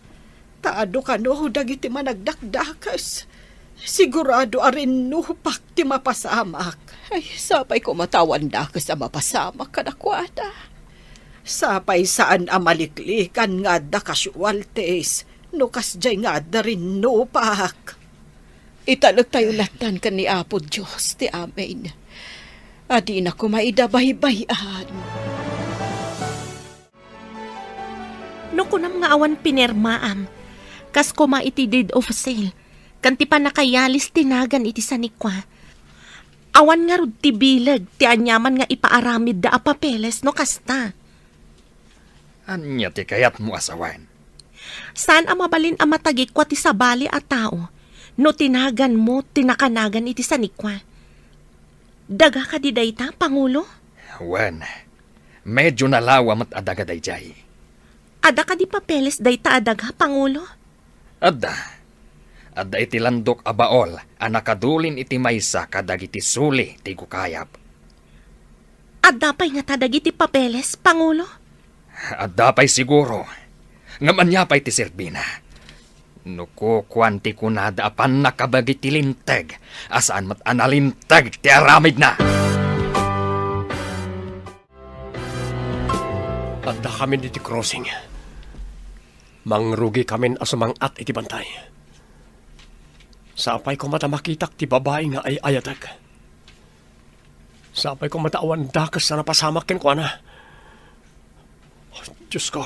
Ta adu kano dagiti managdakdakes. Sigurado a rinnupak ti mapasamak. Ay, sapay koma ta awan dakes a mapasamak kadakuada. Sapay saan a maliklikan nga adda casualties no kasdiay nga adda rinnupak. Italektayo lattan ken ni Apo Dios ti amin a dina koma ida baybay-an. No kunam nga awan pinirmaam, kas koma iti deed of sale, ken ti pannakayalis ti nagan iti sanikua, awan ngarud ti bileg ti aniaman nga ipaaramidda a papeles no kasta. Ania ti kayatmo a sawen? Saan a mabalin a matagikua ti sabali a tao no ti naganmo ti nakanagan iti sanikua. Daga kadi dayta, Pangulo? Wen, medyo nalawa met a daga daydiay. Adda kadi papeles dayta a daga, Pangulo? Adda. Adda iti landok a baol a nakadulin iti maysa kadagiti suli ti gukayab. Adda pay ngata dagiti papeles, Pangulo? Adda pay siguro. Ngem ania pay ti serbina? No kukuan ti kunada a pannakabagi ti linteg, a saan met a nalinteg ti aramidna. Addakamin iti crossing. Mangrugikamin a sumang-at iti bantay. Sapay koma ta makitak ti babai nga ay-ayatek. Sapay koma ta awan dakes a napasamak kenkuana. Diosko,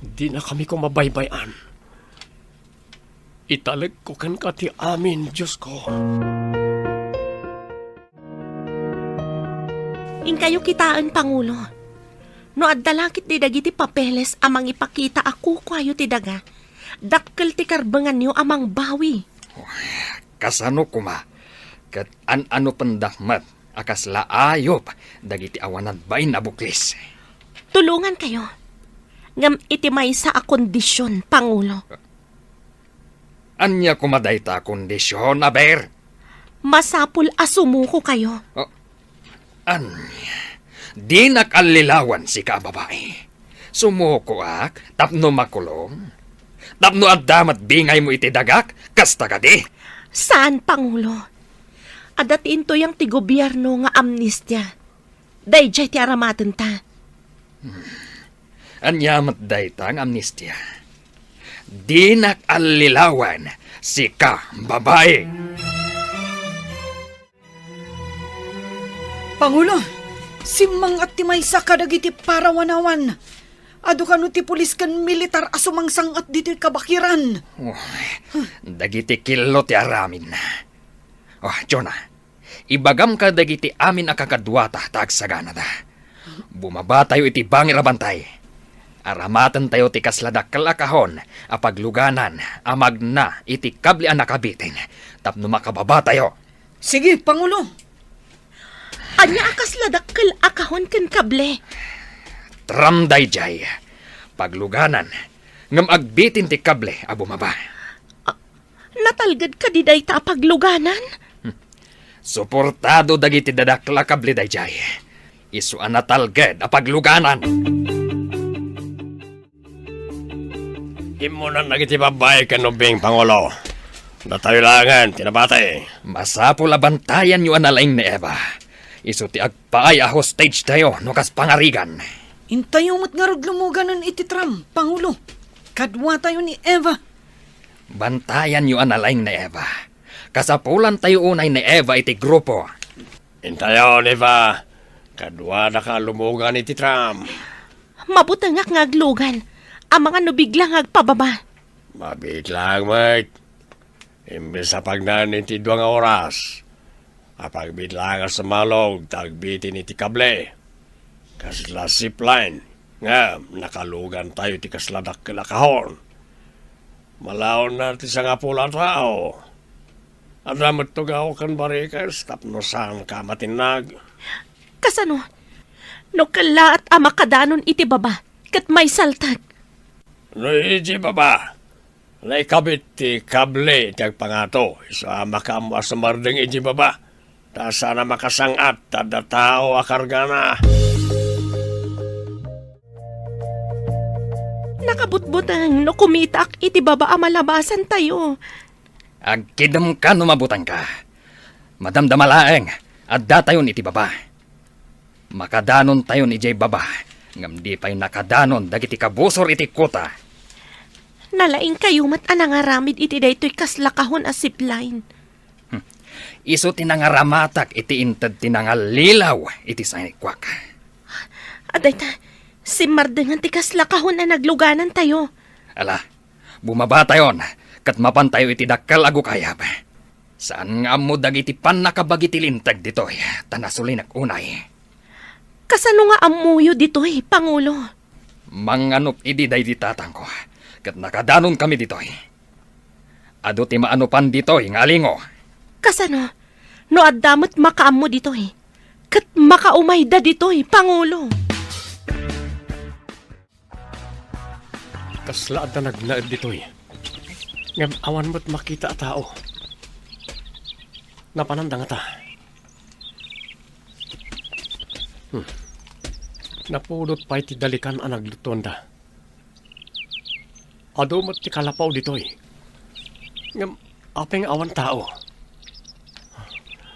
dinakami koma baybay-an. Italekko kenka ti amin, Diosko. Inkayo kitaen, Pangulo. No adda la ketdi dagiti papeles a mangipakita a kukuayo ti daga, dakkel ti karbenganyo a mangbawi. Kasano koma ket an-anupenda met a kasla ayup dagiti awanan bain a buklis? Tulongankayo. Ngem iti maysa a kondision, Pangulo. Ania koma dayta a kondision, aber? Masapul a sumukokayo. Oh, ania? Dinak allilawan, sika a babai. Sumukoak tapno makulong? Tapno adda met bingaymo iti dagak? Kasta kadi? Saan, Pangulo. Adda ti intuyang ti gobierno nga amnestia. Daydiay ti aramatenta. Ania met dayta nga amnestia? Dinak allilawan, sika, babai! Pangulo, simmang-at ti maysa kadagiti parawanawan. Adu kano ti pulis ken militar a sumangsang-at ditoy kabakiran. Oh, dagiti killo ti aramidna. Oh, Jonah, ibagam kadagiti amin a kakaduata ta agsaganada. Bumabatayo iti bangir a bantay. Aramatentayo ti kasla dakkel a kahon a pagluganan a magna iti kable a nakabitin tapno makababatayo. Sige, Pangulo. Ania a kasla dakkel a kahon ken kable? Tram daydiay. Pagluganan, ngem agbitin ti kable a bumaba. Natalged kadi dayta a pagluganan? Hmm. Suportado dagiti dadakkel a kable daydiay. Isu a natalged a pagluganan. Immunan dagiti babbai ken ubbing, Pangulo. Datayo laengen ti nabati. Masapul a bantayanyo a nalaing ni Eva. Isu ti agpaay a hostage tayo no kas pangarigan. Intayo met ngarud lumuganen iti tram, Pangulo. Kaduatayo ni Eva. Bantayanyo a nalaing ni Eva. Kasapulantayo unay ni Eva iti grupo. Intayon, Eva. Kaduadaka a lumugan iti tram. Mabutengak nga aglugan. Amangan no bigla nga agpababa. Mabitlang met. Imbes a pagnaen iti dua nga oras, apagbitlang a sumalog ta agbitin iti kable. Kasla zipline, ngem nakalugantayo iti kasla dakkel a kahon. Malaonna ti sangapulo a tao. Adda met tugaw ken barikes tapno saanka a matinnag. Kasano? No kellaat a makadanon iti baba, ket maisaltek. No iti baba, naikabit ti kable iti agpangato, isu a makaammo a sumardeng iti baba, ta saan a makasang-at ta adda tao a kargana. Nakabutbuteng no kumitaak iti baba a malabasantayo. Agkidemka no mabutengka. Madamdama laeng, addatayon iti baba. Makadanontayon idiay baba, ngem di pay nakadanon dagiti kabusor iti kuta. Nalaingkayo met a nangaramid iti daytoy kasla kahon a zipline. Hmm. Isu ti nangaramatak iti inted ti nangallilaw iti sanikuak. Adayta, simmardengan ti kasla kahon a nagluganantayo. Ala, bumabatayon, ket mapantayo iti dakkel a gukayab. Saan nga ammo dagiti pannakabagi ti linteg ditoy, ta nasulinak unay. Kasano nga ammoyo ditoy, Pangulo? Manganup idi daydi tatangko, ket nakadanonkami ditoy. Adu ti maanupan ditoy nga alingo. Kasano? No adda met makaammo ditoy, ket makaumayda ditoy, Pangulo. Kasla adda nagnaed ditoy. Ngem awan met makita a tao. Napananda ngata? Hmm. Napudot pay ti dalikan a naglutuanda. Adu met ti kalapaw ditoy. Ngem apay nga awan tao?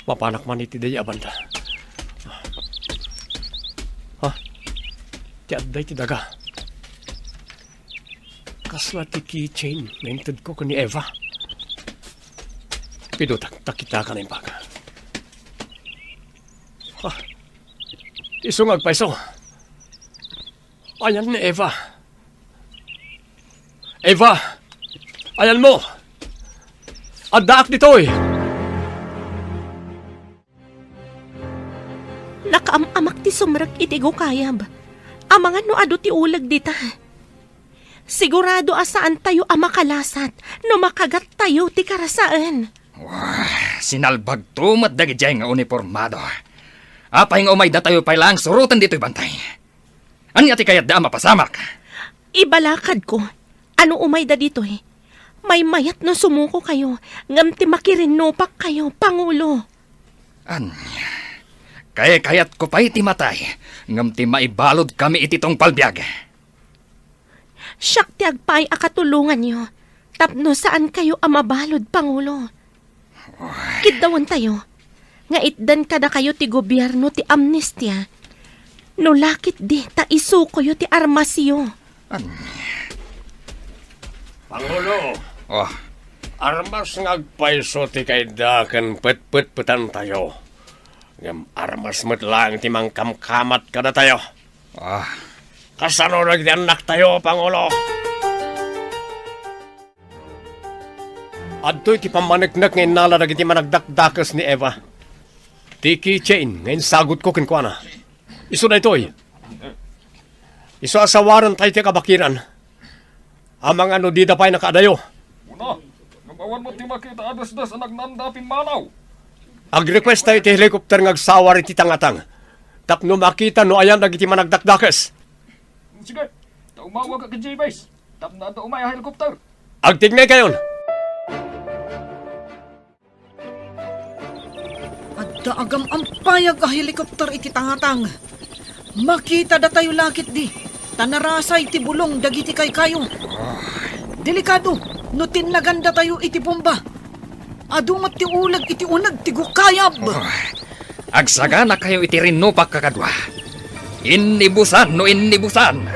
Mapanak man iti daydi a banda. Ha? Ti adda iti daga. Kasla ti keychain nga intedko ken ni Eva. Pidutak, ta kitakan imbag. Ha? Isu nga agpayso. Ayan ni Eva. Eva! Ayanmo! Addaak ditoy! Nakaam-amak ti sumrek iti gukayab. Amangan no adu ti uleg dita. Sigurado a saantayo a makalasat no makagattayo ti karasaen. Wah, sinalbagto met dagidiay nga unipormado. Apay nga umaydatayo pay laeng suroten ditoy bantay? Ania ti kayatda a mapasamak? Ibalakadko, ano umayda ditoy? Maymayat no sumukokayo, ngem ti makirinnupakkayo, Pangulo. Ania? Kaykayatko pay ti matay, ngem ti maibaludkami iti tungpal biag. Siak ti agpaay a katulonganyo, tapno saankayo a mabalud, Pangulo. Kiddawentayo nga itdan kadakayo ti gobierno ti amnestia. No la ketdi ta isukoyo ti armasyo. Ania? Pangulo, Oh, armas nga agpayso ti kayatda ken petpetpetantayo. Ngem armas met laeng ti mangkamkamat kadatayo. Ah. Kasano dagiti annaktayo, Pangulo? Adtoy ti pammaneknek nga innala dagiti managdakdakes ni Eva. Ti keychain nga insagutko kenkuana. Isu daytoy. Isu a sawarentayo ti kabakiran. Amangan no dida pay nakaadayo. Una, ngem awan met ti makita a desdes a nagnanda a pimmanaw. Agrequesta iti helicopter nga agsawar iti tangatang tapno makita no ayan dagiti managdakdakes. Sige, ta umawagak ken J-Base tapno adda umay a helicopter. Agtignaykayon! Adda agam-ampayag a helicopter iti tangatang. Makita datayo la ketdi, ta narasay ti bulong dagiti kaykayo. Delikado no tinnagan datayo iti bomba. Adu met ti uleg iti uneg ti gukayab. Oh, agsaganakayo iti rinnupak, kakadua. Innibusan no innibusan.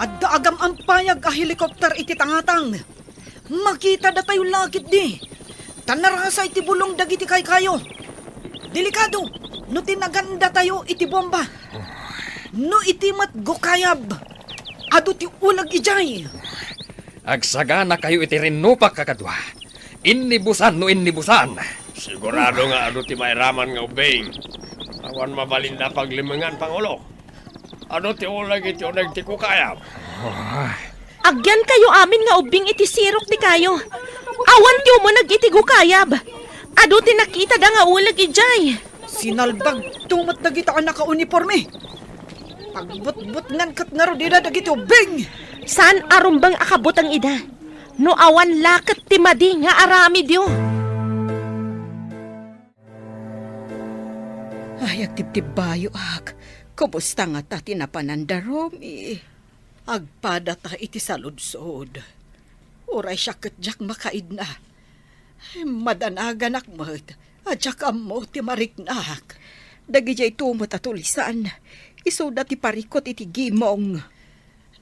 Adda agam-ampayag a helicopter iti tangatang. Makita datayo la ketdi, ta narasay ti bulong dagiti kaykayo. Delikado no tinagan datayo iti bomba. No iti met gukayab, adu ti uleg idiay. Agsaganakayo iti rinnupak, kakadua. Innibusan no innibusan. Sigurado nga adu ti mairaman nga ubbing. Awan mabalinda a paglimengan, Pangulo. Adu ti uleg iti uneg ti kukayab. Agyankayo amin nga ubbing iti sirok ti kayo. Awan ti umuneg iti gukayab. Adu ti nakitada nga uleg idiay. Sinalbagto met dagita a nakauniporme. Pagbutbutngan ket ngarud ida dagiti ubbing. Saan a rumbeng a kabuteng ida no awan la ket ti madi nga aramidyo. Ay, agtibtibbayoak. Kumusta ngata ti napananda, Romy? Agpadata iti saludsod. Uray siak ket diak makaidna. Madanaganak met a diak ammo ti mariknak. Dagidiayto met a tulisan, isuda ti parikut iti gimong.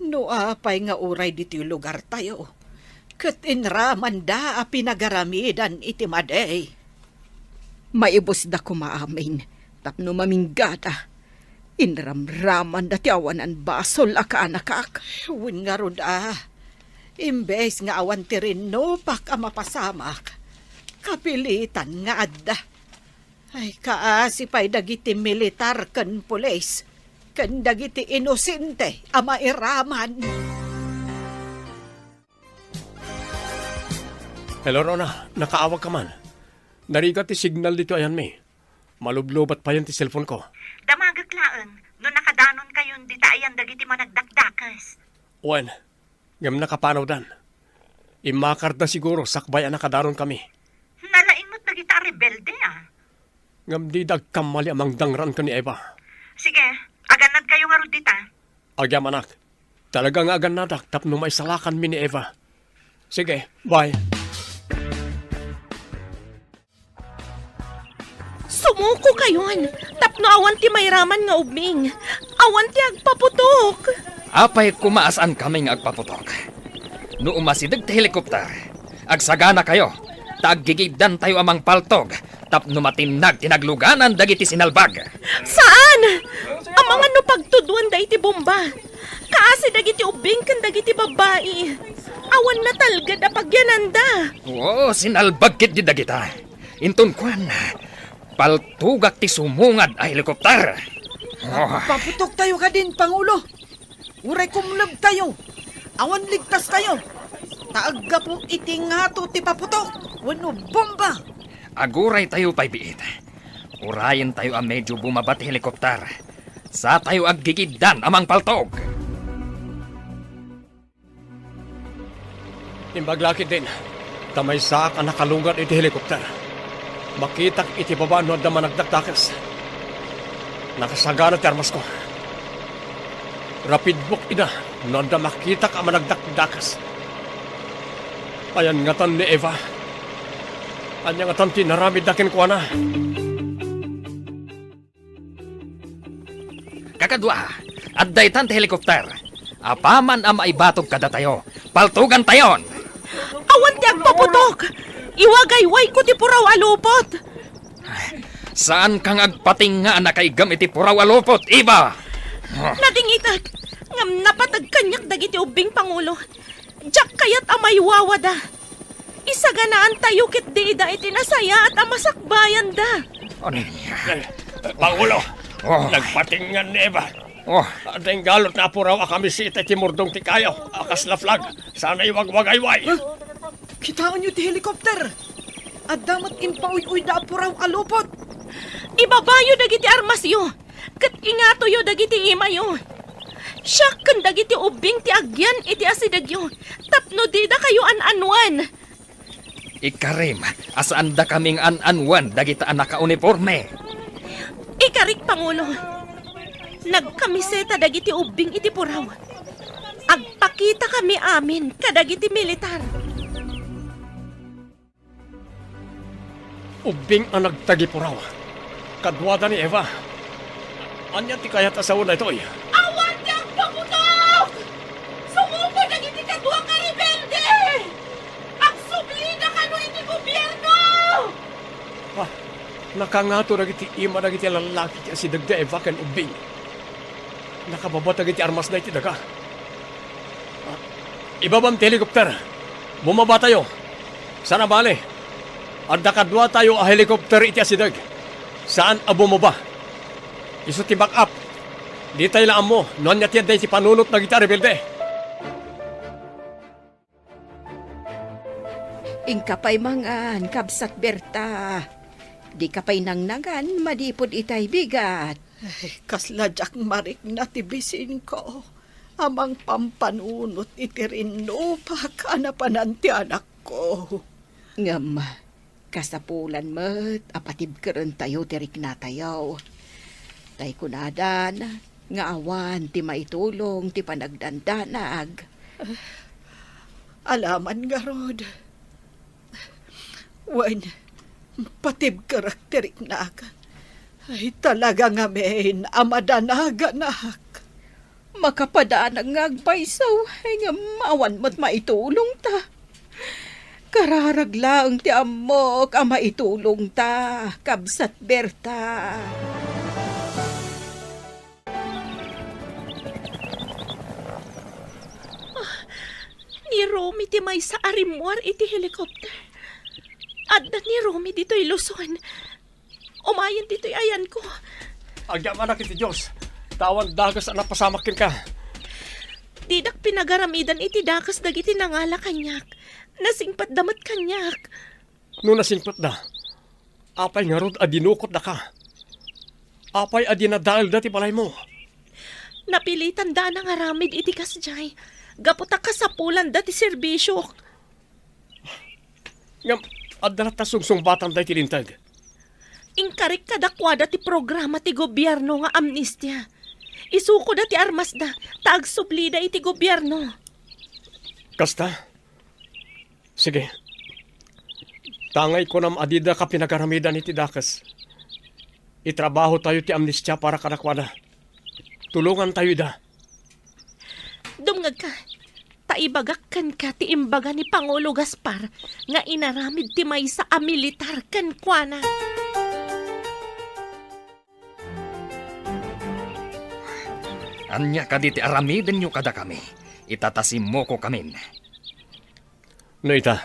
No apay nga uray ditoy lugartayo, ket inramanda a pinagaramidan iti madi. Maibusda koma amin tapno maminggada. Inramramanda ti awanan basol a kaanakak. Wen ngarud a, imbes nga awan ti rinnupak a mapasamak, kapilitan nga adda. Ay, kaasi pay dagiti militar ken pulis, ken dagiti inosente a mairaman. Hello, Rona. Nakaawag ka man? Narigat ti signal ditoy ayanmi. Malublobat payen ti cellphone ko. Damagek laeng no nakadanonkayon dita ayan dagiti managdakdakes. Wen, ngem nakapanawdan. Immakarda siguro sakbay a nakadaronkami. Nalaing met dagita a rebelde, a. Ngem dida agkammali a mangdangraan ken ni Eva. Sige, agannadkayo ngarud dita. Agyamanak, talaga nga agannadak tapno maisalakanmi ni Eva. Sige, bye. Sumukokayon, tapno awan ti mairaman nga ubbing. Awan ti agpaputok. Apay koma a saankami nga agpaputok? No umasideg ti helikopter, agsaganakayo, ta aggigibdantayo a mangpaltog tapno matinnag ti nagluganan dagiti sinalbag. Saan? Amangan no pagtudwanda iti bomba. Kaasi dagiti ubbing ken dagiti babbai. Awan natalged a pagyananda. Oo, sinalbag ketdi dagita. Inton kuan, paltugak ti sumungad a helikopter. Oh. Paputoktayo kadin, Pangulo. Uray kumlebtayo, awan ligtastayo. Ta aggapu iti ngato ti paputok wenno bomba. Aguraytayo pay biit. Urayentayo a medyo bumaba ti helikopter. Satayo aggigibdan a mangpaltog. Imbag la ketdin, ta maysaak a nakalugad iti helikopter. Makitak iti baba no adda managdakdakes. Nakasagana ti armasko. Rapidbok ida no adda makitak a managdakdakes. Ayan ngatan ni Eva? Ania ngatan ti inaramidda kenkuana? Kakadua, adda itan ti helikopter. Apaman a maibatog kadatayo, paltugantayon! Awan ti agpaputok! Iwagaywayko ti puraw a lupot! Saanka nga agpatingnga a nakaigam iti puraw a lupot, Eva! Nadingitek, ngem napateg kaniak dagiti ubbing, Pangulo. Diak kayat a maiwawada. Isaganaantayo ketdi ida iti nasayaat a masakbayanda. Ano? Pangulo, oh. Nagpatingnga ni Eva. Oh. Adda inggalutna a puraw a kamisita iti murdong ti kayo a kasla flag sana iwagwagayway. Ah, kitaenyo ti helikopter. Adda met impauyuyda a puraw a lupot. Ibabayo dagiti armasyo. Ket ingatoyo dagiti imayo. Siak ken dagiti ubbing ti agyan iti asidegyo tapno didakayo an-anuen. Ikarim a saandakami nga an-anuen dagita a nakauniporme. Ikarik, Pangulo. Nagkamiseta dagiti ubbing iti puraw. Agpakitakami amin kadagiti militar. Ubbing a nagtagipuraw. Kaduada ni Eva. Ania ti kayat a sao daytoy? Awan ti agpaputok! Sumuko dagiti kadua ka rebelde! Agsublida kano iti gobierno! Ah, nakangato dagiti ima dagiti lallaki ti asideg da Eva ken ubbing. Nakababa dagiti armasda iti daga. Ah, ibabam ti helikopter. Bumabatayo. Sana bale, adda kaduatayo a helikopter iti asideg. Saan a bumaba. Isu ti back up. Ditay la ammo no ania ti adda iti panunot dagiti a rebelde. Inka pay mangan, kabsat Berta. Dika pay nangnangan manipud itay bigat. Ay, kasla diak marikna ti bisinko a mangpampanunot iti rinnupak a napanan ti anakko. Ngem, kasapulan met a patibkerentayo ti riknatayo. Tay kunadan nga awan ti maitulong ti panagdandanag. Alaman ngarud. Wen, patibkerek ti riknak. Ay, talaga ngamin a madanaganak. Makapadanag nga agpayso, ngem awan met maitulongta. Kararag laeng ti ammok a maitulongta, kabsat Berta. Ah, ni Romy ti maysa a rimmuar iti helicopter. Adda ni Romy ditoy Luzon. Umayen ditoy ayanko. Agyamanak iti Dios, ta awan dakes a napasamak kenka. Didak pinagaramidan iti dakes dagiti nangala kaniak. Nasingpetda met kaniak. No nasingpetda, apay ngarud a dinukotdaka? Apay a dinadaelda ti balaymo? Napilitanda a nangaramid iti kasdiay. gapu ta kasapulanda ti serbisiok. Ngem, adda latta sungsungbatanda iti linteg. Inkarik kadakuada ti programa ti gobierno nga amnestia. Isukoda ti armasda, ta agsublida iti gobierno. Kasta? Sige. Tangay kunam a dida ka pinagaramidan iti dakes. Itrabahotayo ti amnestia para kadakuada. Tulongantayo ida. Dumngegka, ta ibagak kenka ti imbaga ni Pangulo Gaspar nga inaramid ti maysa a militar kenkuana. Ania kadi ti aramidenyo kadakami? Ita ta simmukokamin. No ita,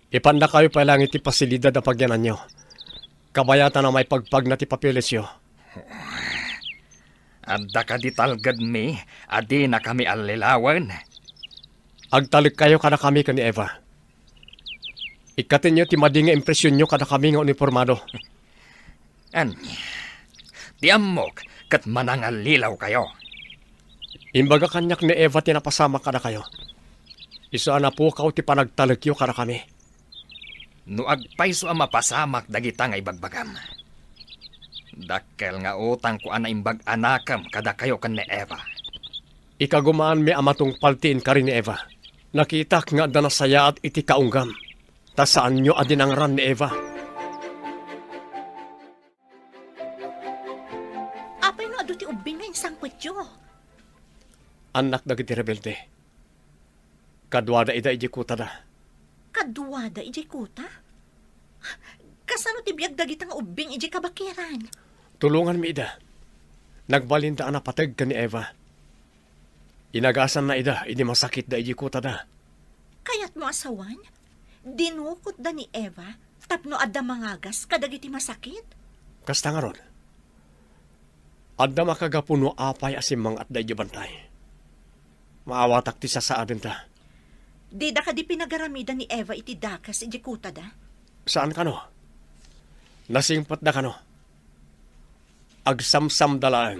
ipannakayo pay laeng iti pasilidad a pagyananyo. Kabayatan a maipagpagna ti papelesyo. Adda kadi talgedmi a dinakami allilawen? Agtalekkayo kadakami ken ni Eva. Ikkatenyo ti madi nga impresionyo kadakami nga unipormado. Ania? Ti ammok ket manangallilaw kayo. Imbaga kaniak ni Eva ti napasamak kadakayo. Isu a napukaw ti panagtalekyo kadakami. No agpayso a mapasamak dagita nga ibagbagam, dakkel nga utangko a naimbag a nakem kadakayo ken ni Eva. Ikagumaanmi a matungpal ti inkari ni Eva. Nakitak nga adda nasayaat iti kaunggam, ta saanyo a dinangran ni Eva. Apay no adu ti ubbing nga insangpetyo? Annak dagiti rebelde. Kaduada ida idiay kutada. Kaduada idiay kuta? Kasano ti biag dagita nga ubbing idiay kabakiran? Tulonganmi ida. Nagbalinda a napateg ken ni Eva. Inagasanna ida idi masakitda idiay kutada. Kayatmo a sawen? Dinukotda ni Eva tapno adda mangagas kadagiti masakit? Kasta ngarud, adda makagapu no apay a simmangatda idiay bantay. Maawatak ti sasaadenta. Dida kadi pinagaramidan ni Eva iti dakes idiay kutada? Saan kano? Nasingpetda kano? Agsamsamda laeng.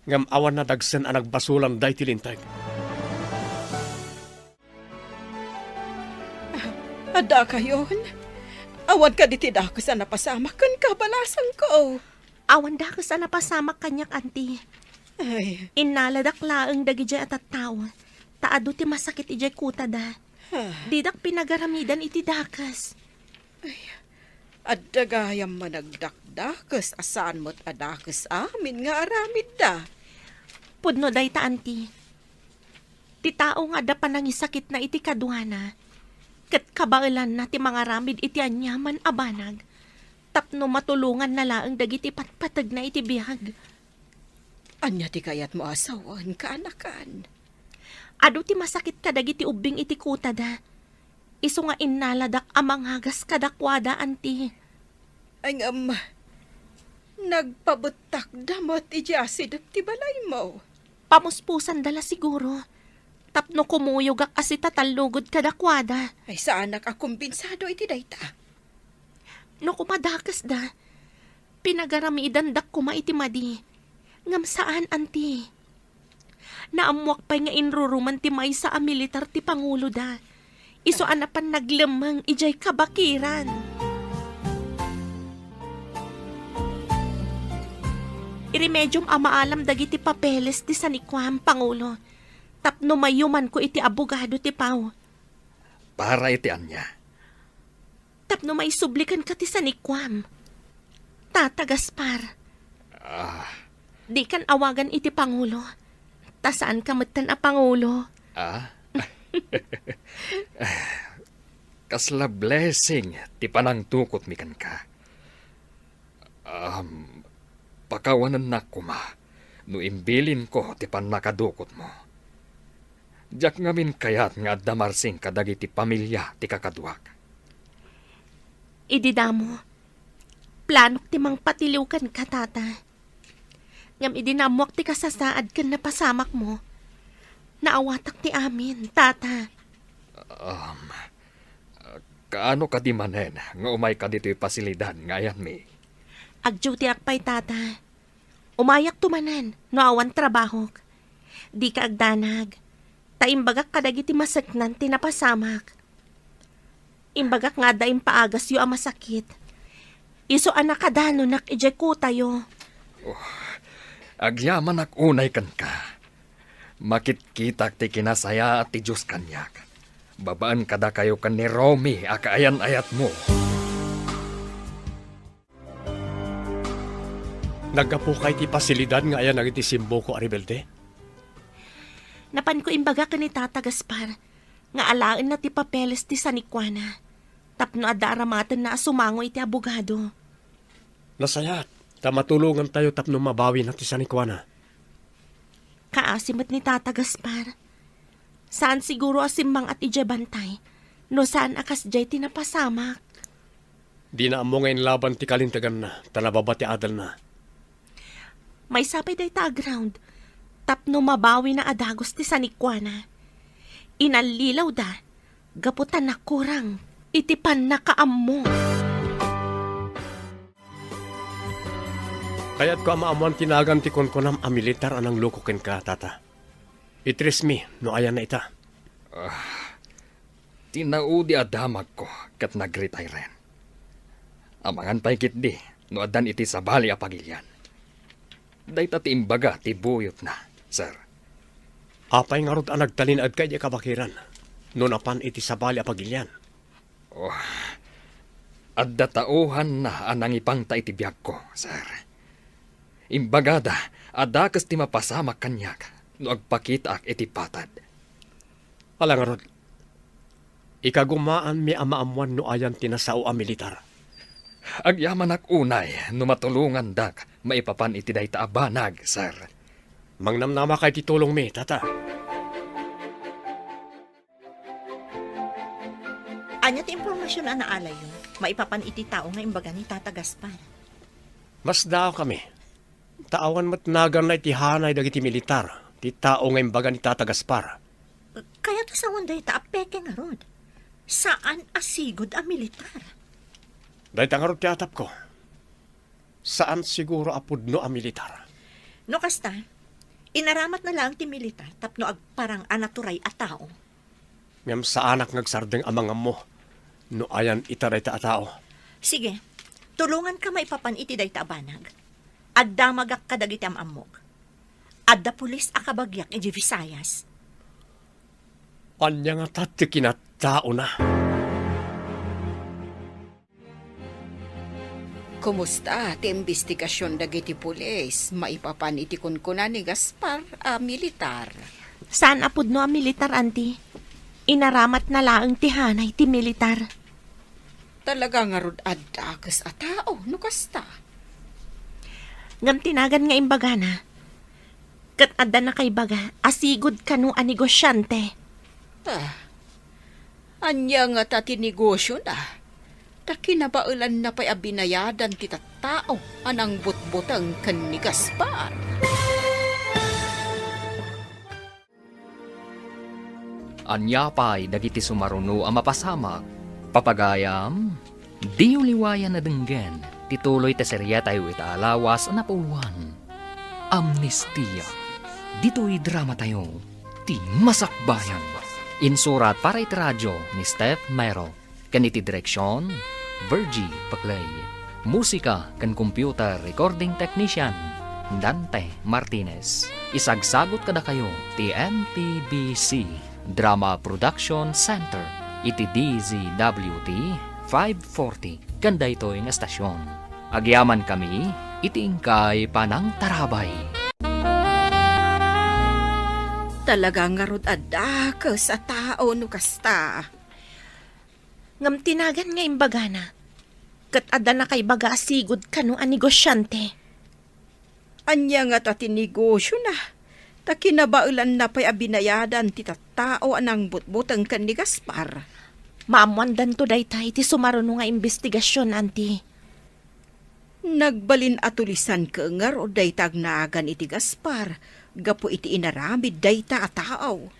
Ngem awan nadagsen a nagbasolan daytoy linteg. Adda kayon? Awan kadi ti dakes a napasamak ken kabalasanko? Awan dakes a napasamak kaniak, anti. Ay. Innaladak laeng dagidiay a tattao, ta adu ti masakit idiay kutada. Ah. Didak pinagaramidan iti dakes. Ay, adda gayam managdakdakes a saan met a dakes amin nga aramidda. Pudno dayta, anti. Ti tao nga adda panangisakitna iti kaduana, ket kabaelanna ti mangaramid iti aniaman a banag, tapno matulonganna laeng dagiti patpategna iti biag. Ania ti kayatmo a sawen, kaanakan? Adu ti masakit kadagiti ubbing iti kutada. Isu nga innaladak a mangagas kadakuada, anti. Ay, ngem, nagpabettakda met idiay asideg ti balaymo. Pamuspusanda la siguro, tapno kumuyogak a sitatallugod kadakuada. Ay, saanak a kumbinsado iti dayta. No kumadakesda, pinagaramidandak koma iti madi. Ngem saan, anti. Naammoak pay nga inruruman ti maysa a militar ti panguloda. Isu a napan naglemmeng idiay kabakiran. Iremediom a maalam dagiti papeles ti sanikuam, Pangulo, tapno mayumanko iti abogado ti pau. Para iti ania? Tapno maisubli kenka ti sanikuam, Tata Gaspar. Ah. Dikan awagan iti pangulo, ta saanka metten a pangulo. Ah? Kasla blessing ti panangdukotmi kenka. Um, pakawanennak koma no imbilinko ti pannakadukotmo. Diak ngamin kayat nga adda marsing kadagiti pamilia ti kakaduak. Idi damo, planok ti mangpatiliw kenka, Tata. Ngem idi naammoak ti kasasaad ken napasamakmo, naawatak ti amin, Tata. Um, kaano kadi manen nga umayka ditoy pasilidad nga ayanmi? Agdutyak pay, Tata. Umayakto manen no awan trabahok. Dika agdanag. Ta imbagak kadagiti maseknan ti napasamak. Imbagak nga adda impaagasyo a masakit. Isu a nakadanonak idiay kutayo. Oh, agyamanak unay kenka. Makitkitak ti kinasayaat ti Dios kaniak, babaen kadakayo ken ni Romy a kaayan-ayatmo. Naggapuka iti pasilidad nga ayan dagiti simboko a rebelde? Napanko imbaga ken ni Tata Gaspar nga alaenna ti papeles ti sanikuana tapno adda aramatenna a sumango iti abogado. Nasayaat, ta matulongantayo tapno mabawina ti sanikuana. Kaasi met ni Tata Gaspar. Saan siguro a simmang-at idiay bantay no saan a kasdiay ti napasamak. Dina ammo nga inlaban ti kalinteganna, ta nababa ti adalna. Maysa pay dayta a ground, tapno mabawina a dagus ti sanikuana. Inallilawda gapu ta nakurang iti pannakaammo. Kayatko a maammoan ti nagan ti kunkunam a militar a nangloko kenka, Tata. Itresmi no ayanna ita. Ah, tinaudi a damagko ket nagretire. Amangan pay ketdi no addan iti sabali a pagilian. Dayta ti imbaga ti buyotna, sir. Apay ngarud a nagtalinaedka idiay kabakiran no napan iti sabali a pagilian? Oh, adda tauhanna a nangipangta iti biagko, sir. Imbagada a dakes ti mapasamak kaniak no agpakitaak iti patad. Ala ngarud, ikagumaanmi a maammuan no ayan ti nasao a militar. Agyamanak unay no matulongandak maipapan iti dayta a banag, sir. Mangnamnamaka iti tulongmi, Tata. Ania ti impormasion a naalayyo maipapan iti tao nga imbaga ni Tata Gaspar? Masdaawkami. Ta awan met naganna iti hanay dagiti militar ti tao nga imbaga ni Tata Gaspar. Kayat a sawen dayta a peke ngarud. Saan a sigud a militar. Dayta ngarud ti atapko. Saan siguro a pudno a militar. No kasta, inaramatna laeng ti militar tapno agparang a naturay a tao. Ngem saanak nga agsardeng a mangammo no ayan ita dayta a tao. Sige, tulonganka maipapan iti dayta a banag. Agdamagak kadagiti am-ammok. Adda pulis a kabagiak idiay Visayas. Ania ngata ti kinattaona? Kumusta ti imbestigasion dagiti pulis maipapan iti kunkuna ni Gaspar a militar? Saan a pudno a militar, Auntie. Inaramatna laeng ti hanay ti militar. Talaga ngarud a dakes a tao no kasta. Ngem ti nagan nga imbagana, ket adda nakaibaga a sigud kano a negosiante. Ah, ania ngata ti negosiona? Ta kinabaelanna pay a binayadan ti tattao a nangbutbuteng ken ni Gaspar. Ania pay dagiti sumaruno a mapasamak? Papagayam, diyo liwayan a denggen ti tuloy ti serietayo ita a lawas a napuowan, Amnestia. Ditoy dramatayo, ti Masakbayan. Insurat para iti radio ni Steph Mero. Ken iti direksion, Virgie Paclay. Musika ken computer recording technician, Dante Martinez. Isagsagut kadakayo ti M T B C Drama Production Center iti D Z W T five forty ken daytoy nga estasion. Agyamankami iti inkay panangtarabay. Talaga ngarud a dakes a tao no kasta. Ngem ti nagan nga imbagana, ket adda nakaibaga a sigud kano a negosiante. Ania ngata ti negosiona? Ta kinabaelanna pay a binayadan ti tattao a nangbutbuteng ken ni Gaspar. Maammoandanto dayta iti sumaruno nga imbestigasion, Auntie. Nagbalin a tulisan ngarud dayta agnagan iti Gaspar gapu iti inaramid dayta a tao.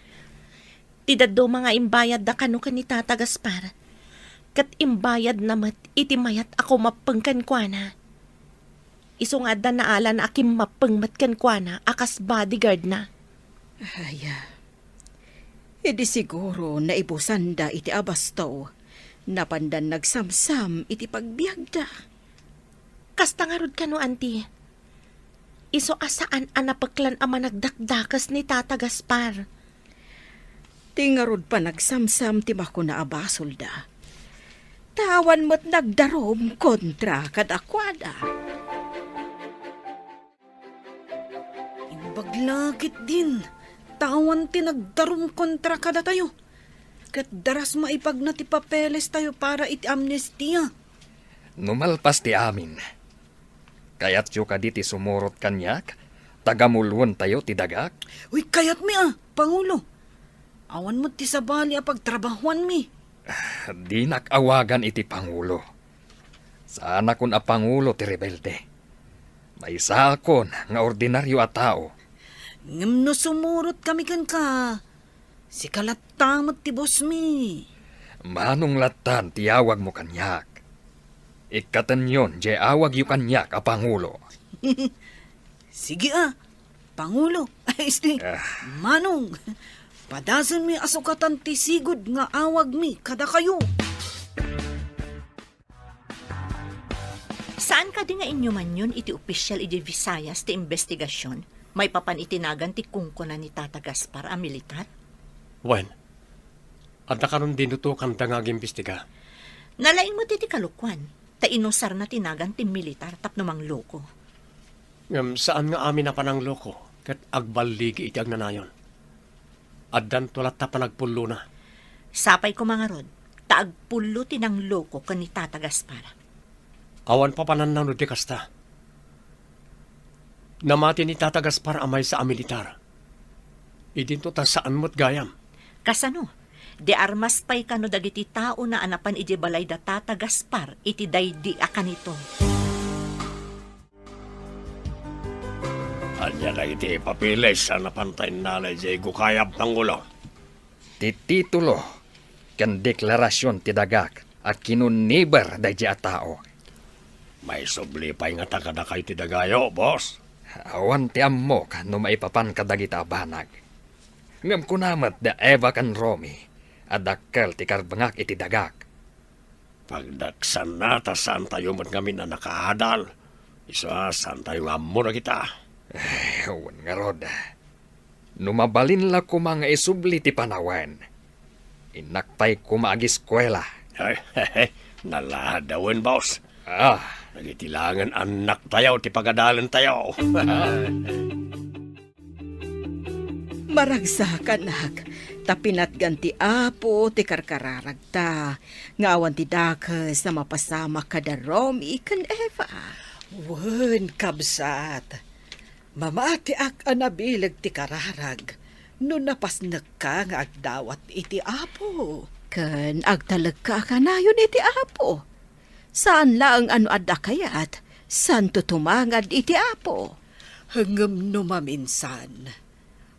Ti dadduma nga imbayadda kano ken ni Tata Gaspar, ket imbayadna met iti mayat a kumappeng kenkuana. Isu nga adda naalan a kimmappeng met kenkuana a kas bodyguardna. Ay, ah. Idi siguro naibusanda iti abasto, napandan nagsamsam iti pagbiagda. Kasta ngarud kano, Auntie? Isu a saan a napeklan a managdakdakes ni Tata Gaspar. Ti ngarud panagsamsam ti makuna a basolda. Ta awan met nagdarum kontra kadakuada. Imbag la ketdin, ta awan ti nagdarum kontra kadatayo. Ket daras maipagna ti papelestayo para iti amnestia. No malpas ti amin, kayatyo kadi ti sumurot kaniak? Tagamuloentayo ti dagak? Uy, kayatmi a, Pangulo. Awan met ti sabali a pagtrabahuanmi. Dinak awagan iti Pangulo. Saanakon a pangulo ti rebelde. Maysaakon nga ordinario a tao. Ngem no sumurot kami kenka, sika latta met ti bossmi. Manong lattan ti awagmo kaniak. Ikkatenyon diay awagyo kaniak a pangulo. Sige a, Pangulo. Ay, este, Ah. Manong, padasenmi a sukatan ti sigud nga awagmi kadakayo. Saan kadi nga inyumanyon iti opisyal iti Visayas ti imbestigasion maipapan iti nagan ti kunkuna ni Tata Gaspar a militar? Wen, adda kanon dinutokanda nga agimbestiga. Nalaing met iti kalokuan, ta inusarna ti nagan ti militar tapno mangloko. Ngem saan nga amin a panangloko ket agballigi iti agnanayon. Addanto latta panagpullona. Sapay koma ngarud, ta agpullo ti nangloko ken ni Tata Gaspar. Awan papananna no di kasta. Namati ni Tata Gaspar a maysa a militar. Idinto ta saan met gayam. Kasano? Di armas pay kano dagiti taona a napan idiay balay da Tata Gaspar iti daydi a kanito. Ania dagiti papeles a napanta innala idiay gukayab, Pangulo? Ti titulo ken deklarasion ti dagak a kinuniber daydi a tao. Maisubli pay ngata kadakayo ti dagayo, boss? Awan ti ammok no maipapan kadagita a banag. Ngem kuna met da Eva ken Romy a dakkel ti karbengak iti dagak. Pagdaksanna ta saantayo met ngamin a nakaadal. Isu a saantayo nga ammo dagita. Eh, wen ngarud. No mabalin la koma nga isubli ti panawen, innak pay koma agiskuela. Ay, naladawen, boss. Ah. Dagiti laengen annaktayo ti pagadalentayo. Maragsakanak, ta pinatgan ti Apo ti karkararagta, nga awan ti dakes a mapasamak kada Romy ken Eva. Wen, kabsat, mamatiak a nabileg ti kararag no napasnekka nga agdawat iti Apo. Ken agtalekka a kanayon iti Apo. Saan laeng a no adda kayat, saanto tumangad iti Apo. Ngem no maminsan,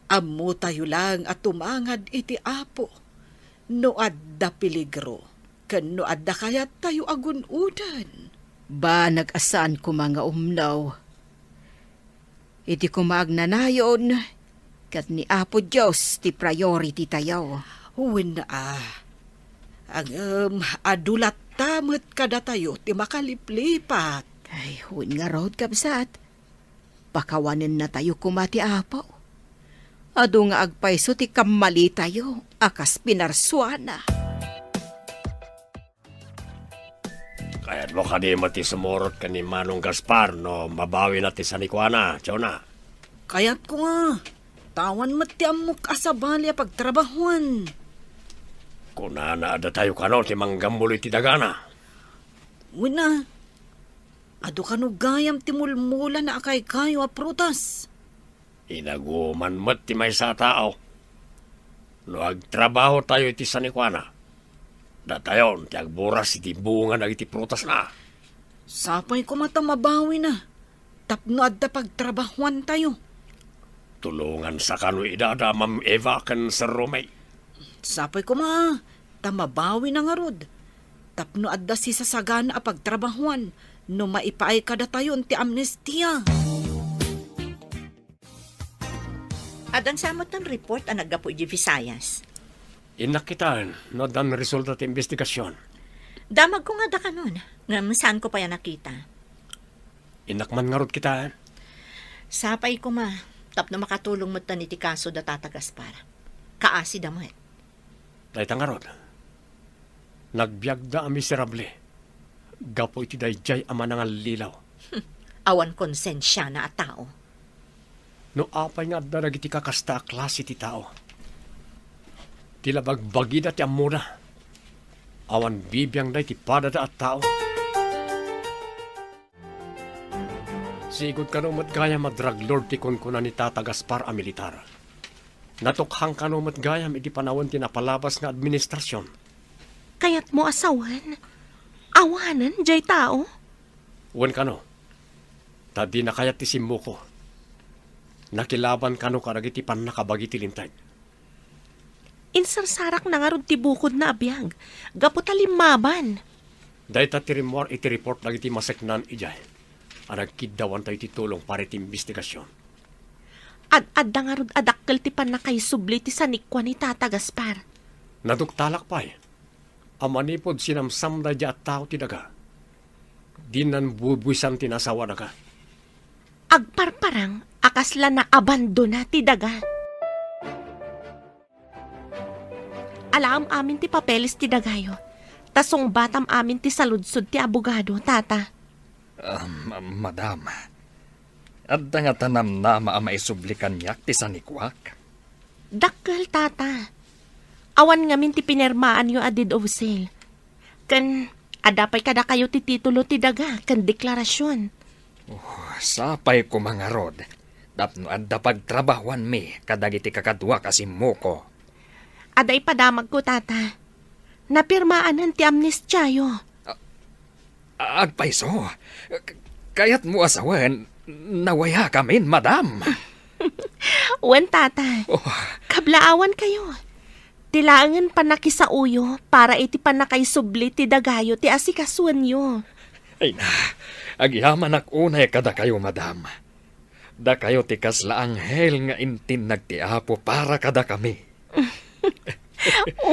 ammotayo laeng a tumangad iti Apo no adda peligro ken no adda kayattayo a gun-oden. Banag a saan koma nga umno. Iti koma agnanayon, ket ni Apo Dios ti priority tayo. Wen a. Ngem adu latta met kadatayo ti makaliplipat. Ay, wen ngarud, kabsat. Pakawanennatayo koma ti Apo. Adu nga agpayso ti kammalitayo a kas pinarsuana. Kayatmo kadi met ti sumurot ken ni Manong Gaspar no mabawina ti sanikuana, Jonah? Kayatko nga. Ta awan met ti ammok a sabali a pagtrabahuan. Kunana a datayo kano ti manggammulo iti dagana. Wen a, adu kano gayam ti mulmulana a kaykayo a prutas. Inaguman met ti maysa a tao. No agtrabahotayo iti sanikuana, datayon ti agburas iti bunga dagiti prutasna. Sapay koma ta mabawina tapno adda pagtrabahuantayo. Tulongansa kano idada, Ma'am Eva ken Sir Romay. Sapay koma ta mabawina ngarud tapno adda sisasagana a pagtrabahuan no maipaay kadatayon ti amnestia. Addan sa met ti report a naggapu idiay Visayas. Innak kitaen no addan resulta ti imbestigasion. Damagko nga adda kanon, ngem saanko pay a nakita. Innak man ngarud kitaen. Sapay koma, tapno makatulong metten iti kaso da Tata Gaspar. Kaasi da met. Dayta ngarud, nagbiagda a miserable gapu iti daydiay a manangallilaw. Awan konsensiana a tao. No apay nga adda dagiti kakasta a klase ti tao, ti labagbagida ti ammoda. Awan bibiangda iti padada a tao. Sigud kano met gayam a drug lord ti kunkuna ni Tata Gaspar a militar. Natukhang kano met gayam iti panawen ti napalabas nga administrasion. Kayatmo a sawen? Awanen jay tao? Wen kano, ta dina kayat ti simmuko. Nakilaban kano kadagiti pannakabagi ti linteg. Insarsarakna ngarud ti bukodna a biag, gapu ta limmaban. Dayta ti rimmuar iti report dagiti maseknan idiay a nagkiddawantayo iti tulong para iti imbestigasion. Ad-adda ngarud a dakkel ti pannakaisubli ti sanikua ni Tata Gaspar. Naduktalak pay a manipud sinamsam daydiay a tao ti daga, dinnan bubuisan ti nasawa daga. Agparparang a kasla naabandona ti daga. Alaem amin ti papeles ti dagayo, ta sungbatam amin ti saludsod ti abogado, Tata. Ah, ma-, madam, adda ngata namnama a maisubli kaniak ti sanikuak? Dakkel, Tata. Awan ngamin ti pinirmaanyo a deed of sale. Ken adda pay kadakayo ti titulo ti daga ken deklarasion. Oh, sapay koma ngarud tapno adda pagtrabahuanmi kadagiti kakaduak a simmuko. Adda ipadamagko, Tata. Napirmaanen ti amnestiayo. A-, agpayso. K-, kayatmo a sawen, nawayakamin, madam. Wen, Tata. Oh. Kablaawankayo. Ti laengen pannakisaoyo para iti pannakaisubli ti dagayo ti asikasuenyo. Ay na, agyamanak unay kadakayo, madam. Dakayo ti kasla anghel nga intinnag ti Apo para kadakami.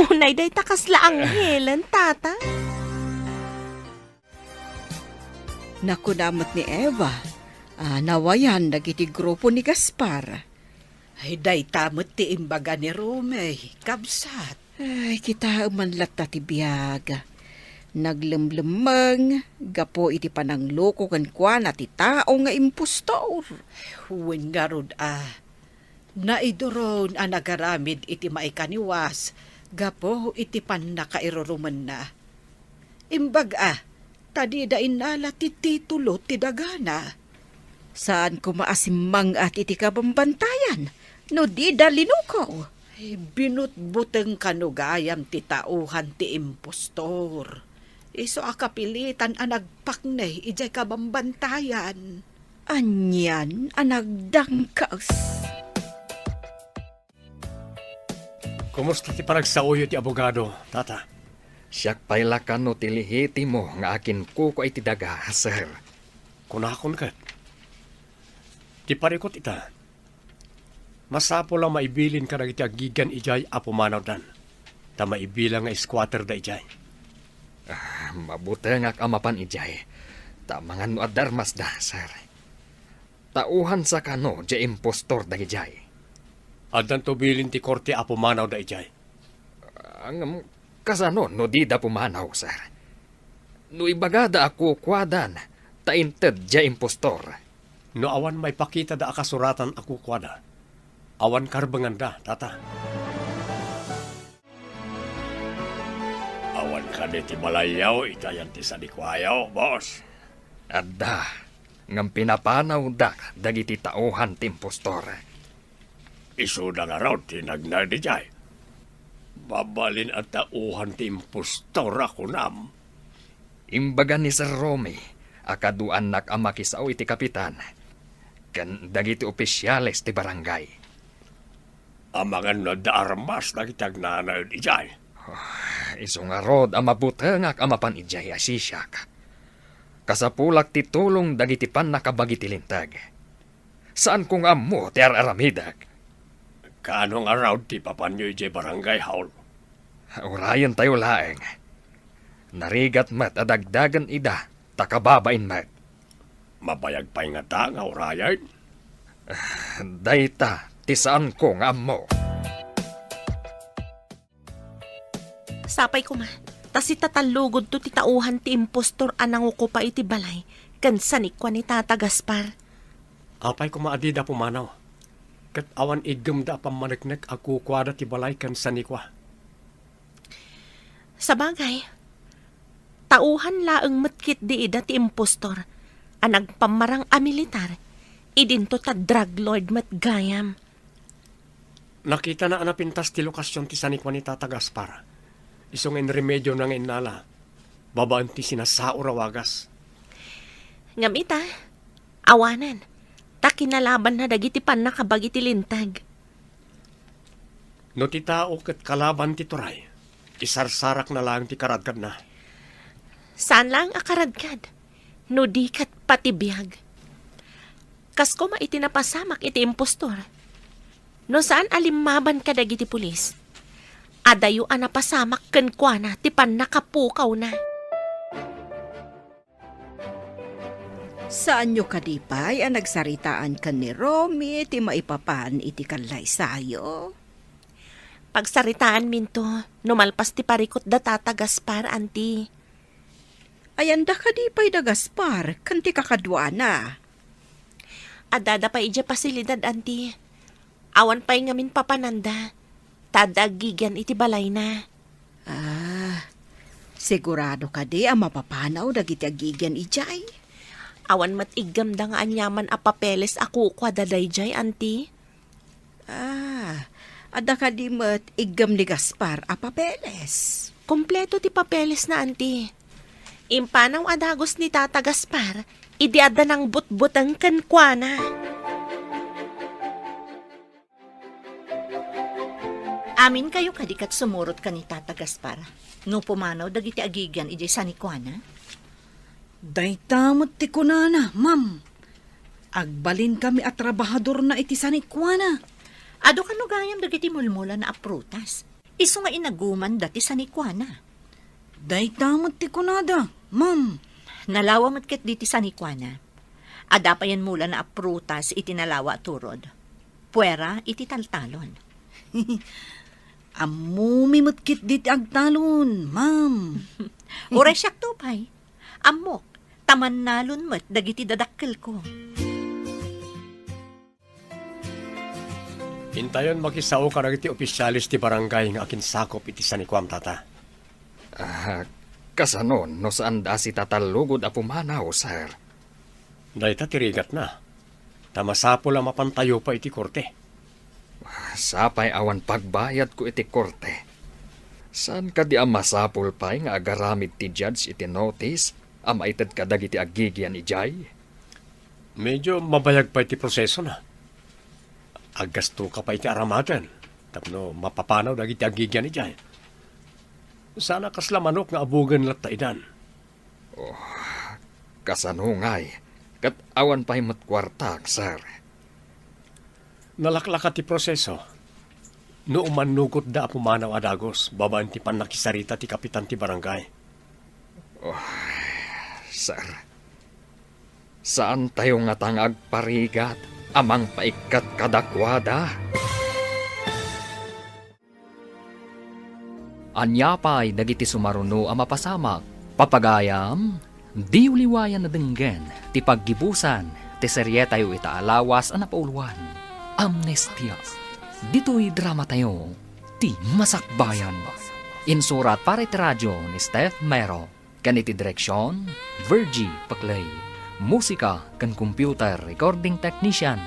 Unay dayta kasla anghelen, Tata. Nakuna met ni Eva a nawayan dagiti grupo ni Gaspar. Ay, dayta met ti imbaga ni Romey, kabsat. Ay, kitaem man latta ti biag. Naglemlemmeng gapu iti panangloko kenkuana ti tao nga impostor. Wen ngarud a, naiduron a nagaramid iti maikaniwas gapu iti pannakairurumenna. Imbag a, ta dida innala ti titulo ti dagana. Saan koma a simmang-at iti kabambantayan no dida linukaw. Ay, binutbuteng kano gayam ti tauhan ti impostor. Isu a kapilitan a nagpaknay idiay kabambantayan. Anian a nagdangkas. Kumusta ti panagsaoyo ti abogado, Tata? Siak pay la kano ti lehitimo nga akinkukua iti daga, sir. Kunakon ket, ti parikut ita, masapul a maibilin kadagiti agigan idiay a pumanawdan, ta maibilang nga squatter da idiay. Ah, mabutengak a mapan idiay, ta amangan no adda armasda, sir. Tauhansa kano diay impostor dagidiay? Addanto bilin ti korte a pumanawda idiay. Ah, ngem kasano no dida pumanaw, sir? No ibagada a kukuadan, ta inted diay impostor. No awan maipakitada a kasuratan a kukuada, awan karbenganda, Tata. Awan kadi ti balayyo iti ayan ti sanikuayo, boss? Adda, ngem pinapanawda dagiti tauhan ti impostor. Isuda ngarud ti nagnaed idiay. Mabalin a tauhan ti impostor a kunam. Imbaga ni Sir Romy a kaduaannak a makisao iti kapitan ken dagiti opisiales ti barangay. Amangan no adda armas dagiti agnanaed idiay. Ah, isu ngarud a mabutengak a mapan idiay a sisiak. Kasapulak ti tulong dagiti pannakabagi ti linteg. Saanko nga ammo ti ar-aramidek. Kaano ngarud ti papanyo idiay barangay hall? Urayentayo laeng. Narigat met a dagdagen ida, ta kababain met. Mabayag pay ngata nga urayen? Dayta ti saanko nga ammo. Sapay koma, ta sitatallugodto ti tauhan ti impostor a nangukupa iti balay ken sanikua ni Tata Gaspar. Apay koma a dida pumanaw, ket awan iggemda a pammaneknek a kukuada ti balay ken sanikua. Sabagay, tauhan laeng met ketdi ida ti impostor a nagpammarang a militar, idinto ta drug lord met gayam. Nakitana a napintas ti lokasion ti sanikua ni Tata Gaspar. Isu nga inremediona nga innala, babaen ti sinasaur a wagas. Ngem ita, awanen, ta kinalabanna dagiti pannakabagi ti linteg. No ti tao ket kalaban ti turay, isarsarakna laeng ti karadkadna. Saan laeng a karadkad, no di ket pati biag. Kas koma iti napasamak iti impostor. No saan a limmaban kadagiti pulis, adayo a napasamak kenkuana ti pannakapukawna. Saanyo kadi pay a nagsaritaan ken ni Romy ti maipapan iti kallaysayo? Pagsaritaanminto no malpas ti parikut da Tata Gaspar, Anti. Ayanda kadi pay da Gaspar ken ti kakaduana? Addada pay idiay pasilidad, Anti. Awan pay ngamin papananda, ta adda aggigian iti balayna. Ah, sigurado kadi a mapapanaw dagiti aggigian idiay? Awan met iggemda nga aniaman a papeles a kukuada daydiay, Anti. Ah, adda kadi met iggem ni Gaspar a papeles? Kompleto ti papelesna, Anti. Impanaw a dagus ni Tata Gaspar idi adda nangbutbuteng kenkuana. Aminkayo kadi ket sumurot ken ni Tata Gaspar no pumanaw dagiti agigian idiay sanikuana? Dayta met ti kunana, ma'am. Agbalinkami a trabahadorna iti sanikuana. Adu kano gayam dagiti mulmulana a prutas? Isu nga inagumanda ti sanikuana. Dayta met ti kunada, ma'am. Nalawa met ketdi ti sanikuana. Adda payen mulana a prutas iti nalawa a turod. Puera iti taltalon. Ammomi met ketdi ti agtalon, ma'am. Uray siakto pay. Ammok, ta mannalon met dagiti dadakkelko. Intayon makisao kadagiti opisiales ti barangay nga akinsakop iti sanikuam, Tata. Ah, kasano no saanda a sitatallugod a pumanaw, sir? Dayta ti rigatna. Ta masapul a mapantayo pay iti korte. Sapay awan pagbayadko iti korte. Saan kadi a masapul pay nga agaramid ti judge iti notice a maited kadagiti aggigian idiay? Medyo mabayag pay ti prosesona. Aggastoka pay iti aramaten tapno mapapanaw dagiti aggigian idiay. Saan a kasla manok nga abugen latta idan. Oh, kasano ngay? Ket awan pay met kuartak, sir. Nalaklaka ti proseso. No umannukotda a pumanaw a dagus babaen ti pannakisarita ti kapitan ti barangay. Oh, sir, saantayo ngata nga agparigat a mangpaikkat kadakuada? Ania pay dagiti sumaruno a mapasamak? Papagayam, diyo liwayan a denggen ti paggibusan ti serietayo ita a lawas a napauloan, Amnestia. Ditoy dramatayo, ti Masakbayan. Insurat para iti radio ni Steph Mero. Ken iti direksion, Virgie Paclay. Musika ken computer recording technician,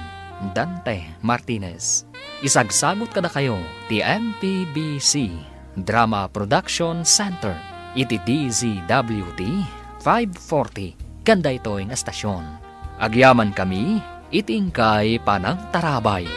Dante Martinez. Isagsagut kadakayo ti M P B C Drama Production Center iti D Z W T five forty ken daytoy nga estasion. Agyamankami iti inkay panangtarabay.